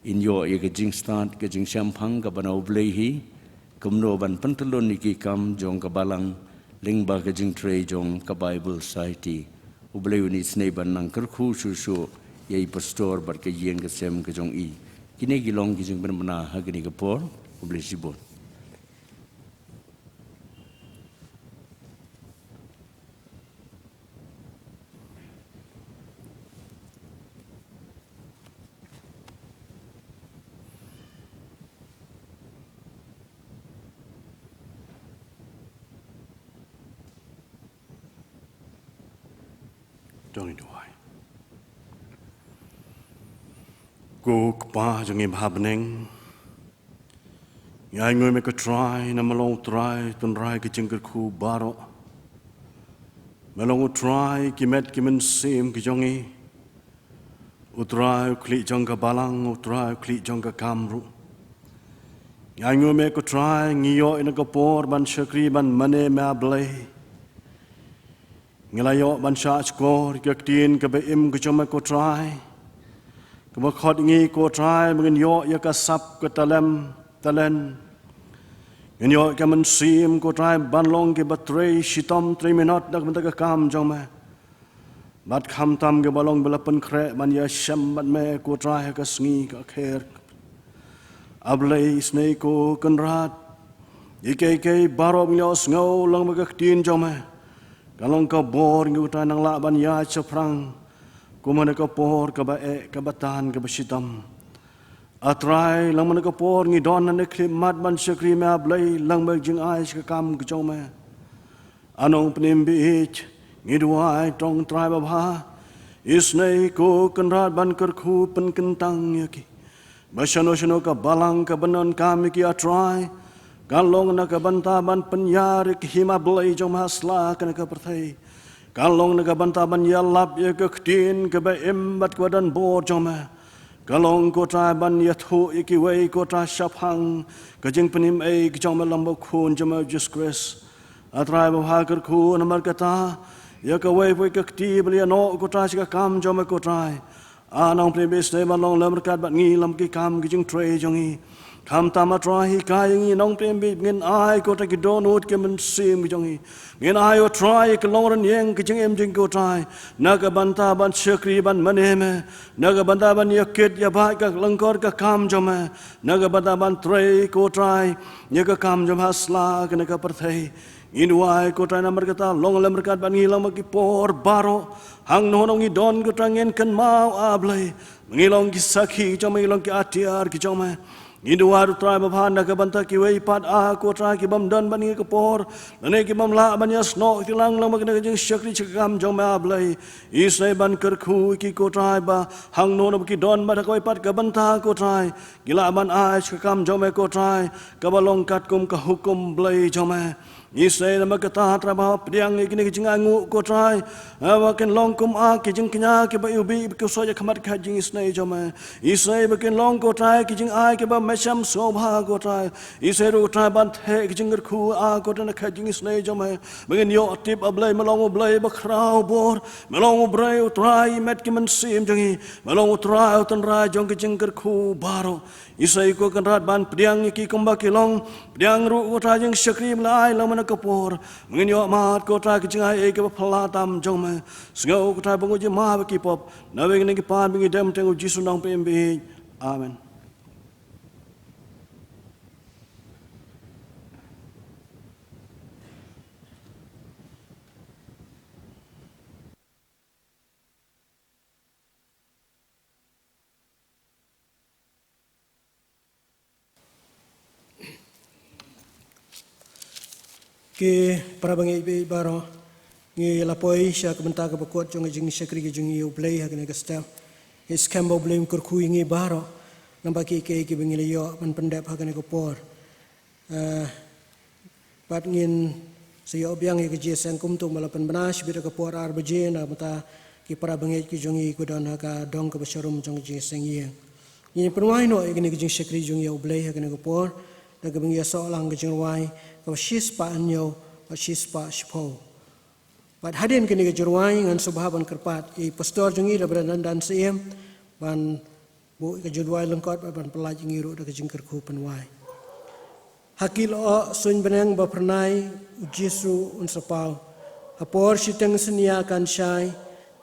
in ïoh ïa ka jingstad, ka jingshemphang kaba na U Blei hi, kumno ban pyntyllun ïa ki kam jong ka balang lyngba ka jingtrei jong ka Bible Society. U Blei un isynei ban nang kyrkhu shuh shuh ïa i pastor bad ka ïing ka sem ka jong i. Kine ki long ki jingpynbna ha kine ki por. U Blei shibun. To ngin duwai. Ko Kpa jong ngi ba ha bneng, ngi ainguh ïa me ko Trai namar me long U Trai tynrai ki jingkyrkhu baroh. Me long U Trai ki met ki mynsiem ki jong ngi. U Trai u khlieh jong ka balang, U Trai u khlieh jong ka kam ruh. Ngi ainguh ïa me ko Trai, ngi ïoh ïa kane ka por ban shakri ban mane ïa me A Blei. Ngi la ïoh ban shahshkor ïa ka ktien kaba im ka jong me ko Trai, kaba khot ïa ngi ko Trai ba ngin ïoh ïa ka sap ka talem, talent. Ngin ïoh ïa ka mynsiem ko Trai ban long kiba trei shitom trei minot na ka bynta ka kam jong me. Bad khamtam kiba long ba la pynkhreh ban ïashem bad me ko Trai ha ka sngi ka kher. A Blei, isynei ko Kynrad ïa kiei kiei baroh ba ngi la ïohsngew lyngba ka ktien jong me. Ka long ka bor ngi u Trai nang lah ban ïaid shaphrang, kumne ka por kaba eh kaba tan kaba shitom. A Trai, lem na ka por ngi don hangne khlem mad ban shakri me A Blei, lem bad jingai sha ka kam ka jong me. A Nongpynim ba ïeit, ngi duwai tang Trai babha, isynei ko Kynrad ban kyrkhu pynkyntang ïa ki. Ba shano shano ka balang kaban donkam ïa ki A Trai, kan long na ka bynta ban pynïar ïa ka hima Blei jong me ha sla kane ka pyrthei. Kan long na ka bynta ban ïalap ïa ka ktien kaba im bad kaba don bor jong me. Kan long ko Trai ban ïathuh ïa kiwei ko Trai shaphang ka jingpynim ei ka jong me lem bad u Khun jong me Jisu Khrist. A Trai babha, kyrkhu namar kata ïa kawei pa kawei ka kti ba la ïehnoh ko Trai sha ka kam jong me ko Trai. A Nongpynim ba ïeit, isynei ban long lem ryngkat bad ngi lem ki kam ki jingtrei jong ngi. Khamtam A Trai, hikai ïa ngi Nongpynim ba ïeit, ngin ai ko Trai ki dohnud ki mynsiem ki jong ngi. Ngin ai ko Trai ki long rynïeng ki jingim jong ngi ko Trai, na ka bynta ban shakri ban mane me, na ka bynta ban ïakit ïabad ka lyngkor ka kam jong me, na ka bynta ban trei ko Trai ïa ka kam jong me ha sla kane ka pyrthei. Ngi duwai ko Trai namar kata long lem ryngkat bad ngi lem ki por baroh. Hangno hangno ngi don ko Trai ngin kynmaw A Blei, ngi long ki sakhi ki jong me, ngi long ki atiar ki jong me. Ngi duwai ko Trai babha na ka bynta kiwei pat A ko Trai ki bym don bad ngi ha ka por, lane ki bym lah ban ïasnoh kti lang lang bad kane ka jingshakri sha ka kam jong me A Blei. Isynei ban kyrkhu ïa ki ko Trai ba hangno hangno ba ki don bad ha kawei pat ka bynta ko Trai, ki lah ban ai sha ka kam jong me ko Trai kaba long katkum ka hukum Blei jong me. Isynei namar kata Trai ba pdiang ïa kine ki jingainguh ko Trai, eh, ba kin long kum a ki jingkñia kiba iwbih ba ki soi ïa khmat ka jingisynei jong me. Isynei ba kin long ko Trai ki jingai kiba me shem sngewbha ko Trai. Isynei ruh ko Trai ban theh ki jingkyrkhu A ko Trai na ka jingisynei jong me. Ba ngin ïoh tip A Blei me long U Blei ba khraw bor, me long U Blei U Trai met ki mynsiem jong ngi, me long U Trai U Tynrai jong ki jingkyrkhu baroh. Isynei ko Kynrad ban pdiang ïa ki kumba ki long, pdiang ruh ko Trai jingshakri ba la ai lem na ka por. Ba ngin ïoh mad ko Trai ki jingai ei kiba phylla tam jong me. Sngew ko Trai ba ngi ju map ïa ki pop, na bynta kine ki pan ba ngi dem teng U Jisu Nongpynim ba ïeit. Amen. Ki para bangeit baroh, ngi la poi sha ka bynta kaba kut jong ka jingshakri ka jong ngi ïa U Blei ha kane ka step. Ngi skhem ba U Blei un kyrkhu ïa ngi baroh, namar ki, ki, kiba ngi la ïoh ban pyndep ha kane ka por. Eh, bad ngin sa ïoh biang ïa ka jingïaseng kumto ba la pynbna shibit ha ka por ar baje na ka bynta ki para bangeit ki jong ngi kiba don ha ka dong kaba sharum jong ka jingïaseng ïing. Ngin pynwai noh ïa kane ka jingshakri jong ngi ïa U Blei ha kane ka por da kaba ngi ïasoh lang ka jingrwai kaba shispah hynñiew bad shispah shiphew. Bad hadien kane ka jingrwai ngan sngewbha ban kyrpad ïa i pastor jong ngi, Reverend Dandan Syiem, ban buh ïa ka jingrwai lyngkot bad ban pyllait ïa ngi ruh da ka jingkyrkhu pynwai. Ha ki lyoh suiñ bneng ba phyrnai U Jisu un sa paw. Ha por shiteng synñia kan shai,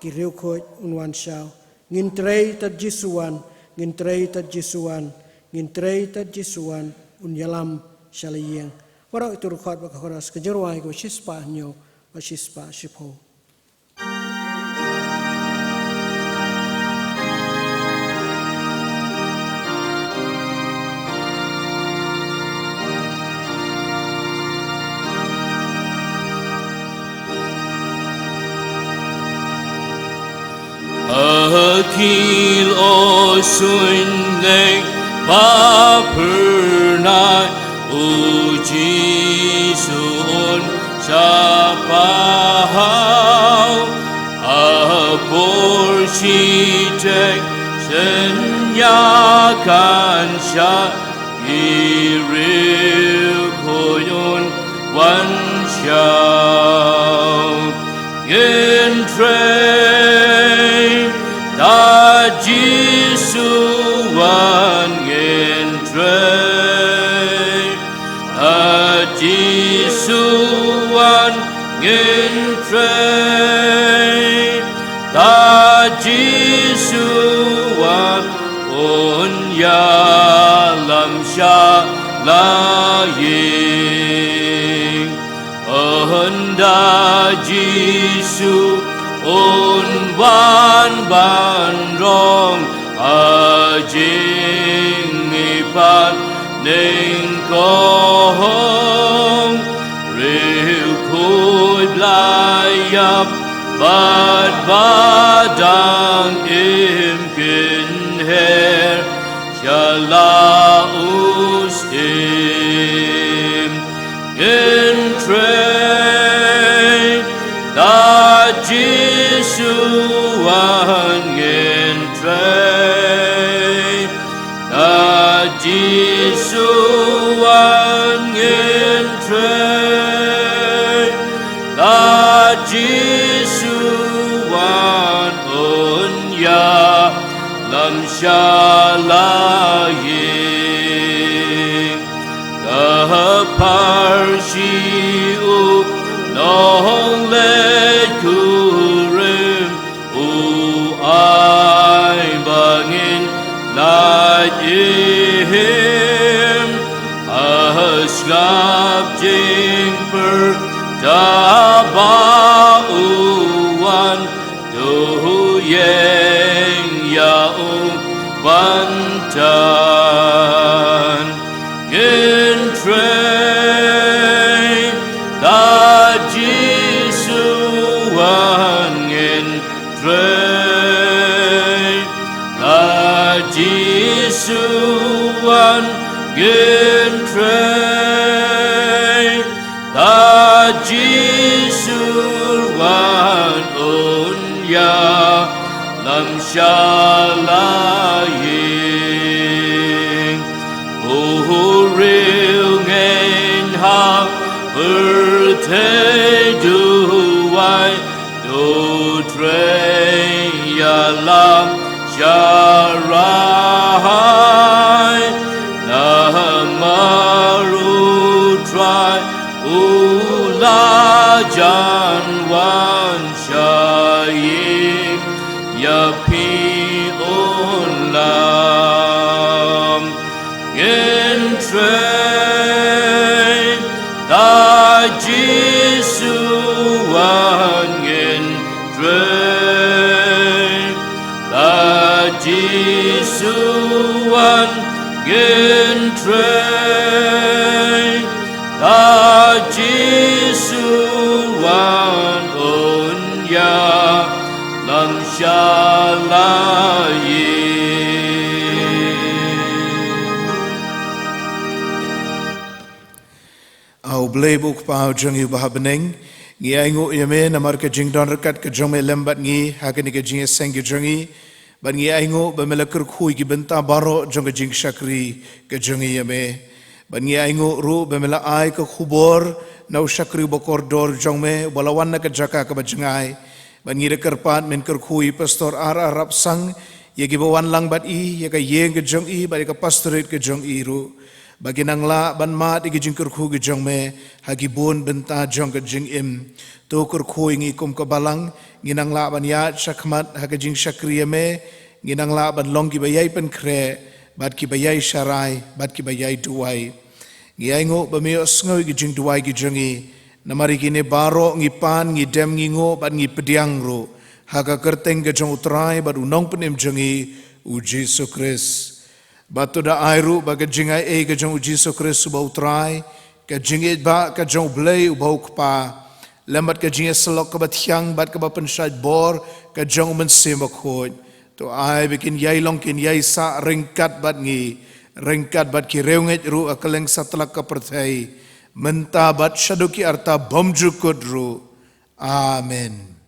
ki riewkhuid un wan shaw. Ngin trei tad Jisu wan, ngin trei tad Jisu wan, ngin trei tad Jisu wan, un ïalam sha la ïing. Waroh ïa uto u dkhot bad ka chorus, ka jingrwai kaba shispah hynñiew bad shispah shiphew. Ha ki lyoh suiñ bneng ba phyrnai U Jisu un sa paw. Ha por shiteng synñia kan shai, ki riewkhuid un wan shaw. Ngin trei tad Jisu wan, ngin trei tad Jisu wan, ngin trei tad Jisu wan, un ïalam sha la ïing. Ynda Jisu un wan ban rong ha jingmihpat nyngkong, riewkhuid la ïap bad ba dang im kynher sha la u syiem. Ngin trei, da Jisu wan ngin trei. Da Jisu wan ngin trei. Da Jisu wan un ïalam sha la ïing. Ka pharshi u nongleit kurim u ai ba ngin lait im ha sngap jingpyrta ba u wan, to ïeng ïa u ban tan. Ngin trei, da Jisu wan ngin trei. Da Jisu wan ngin trei. Da Jisu wan un ïalam sha la ïing. U riewngeit ha pyrthei duwai, to trei ïalam sharai. Namar u Trai u la jan wan sha ïing, ïa phi un lam. Ngin trei, da Jisu wan ngin trei. Da Jisu wan ngin trei. Da Jisu wan un ïalam sha la ïing. A U Blei ba u Kpa jong ngi uba ha bneng, ngi ainguh ïa me namar ka jingdon ryngkat ka jong me lem bad ngi ha kane ka jingïaseng ka jong ngi. Bad ngi ainguh ba me la kyrkhu ïa ki bynta baroh jong ka jingshakri ka jong ngi ïa me. Bad ngi ainguh ruh ba me la ai ka khubor na u shakri uba kordor jong me uba la wan na ka jaka kaba jngai. Bad ngi da kyrpad men kyrkhu ïa Pastor R. R. Rapsang, ïa kiba wan lang bad i, ïa ka ïing ka jong i, bad ïa ka pastorate ka jong i ruh. Ba kin nang lah ban mad ïa ki jingkyrkhu ki jong me ha ki bun bynta jong ka jingim. To kyrkhu ïa ngi kum ka balang, ngin nang lah ban ïaid shakhmat ha ka jingshakri ïa me, ngin nang lah ban long kiba ïai pynkhreh bad kiba ïai sharai bad kiba ïai duwai. Ngi ainguh ba me ïohsngew ïa ki jingduwai ki jong ngi. Namar ïa kine baroh ngi pan, ngi dem, ngi nguh bad ngi pdiang ruh ha ka kyrteng ka jong U Trai bad U Nongpynim jong ngi, U Jisu Khrist. Bad to da ai ruh ba ka jingaiei ka jong U Jisu Khrist uba U Trai, ka jingïeit ba ka jong U Blei uba U Kpa, lem bad ka jingïasyllok kaba thiang bad kaba pynshait bor ka jong U Mynsiem Bakhuid, to ai ba kin ïai long kin ïai sah ryngkat bad ngi, ryngkat bad ki riewngeit ruh ha kylleng satlak ka pyrthei, mynta bad shaduh ki arta bymjukut ruh. Amen.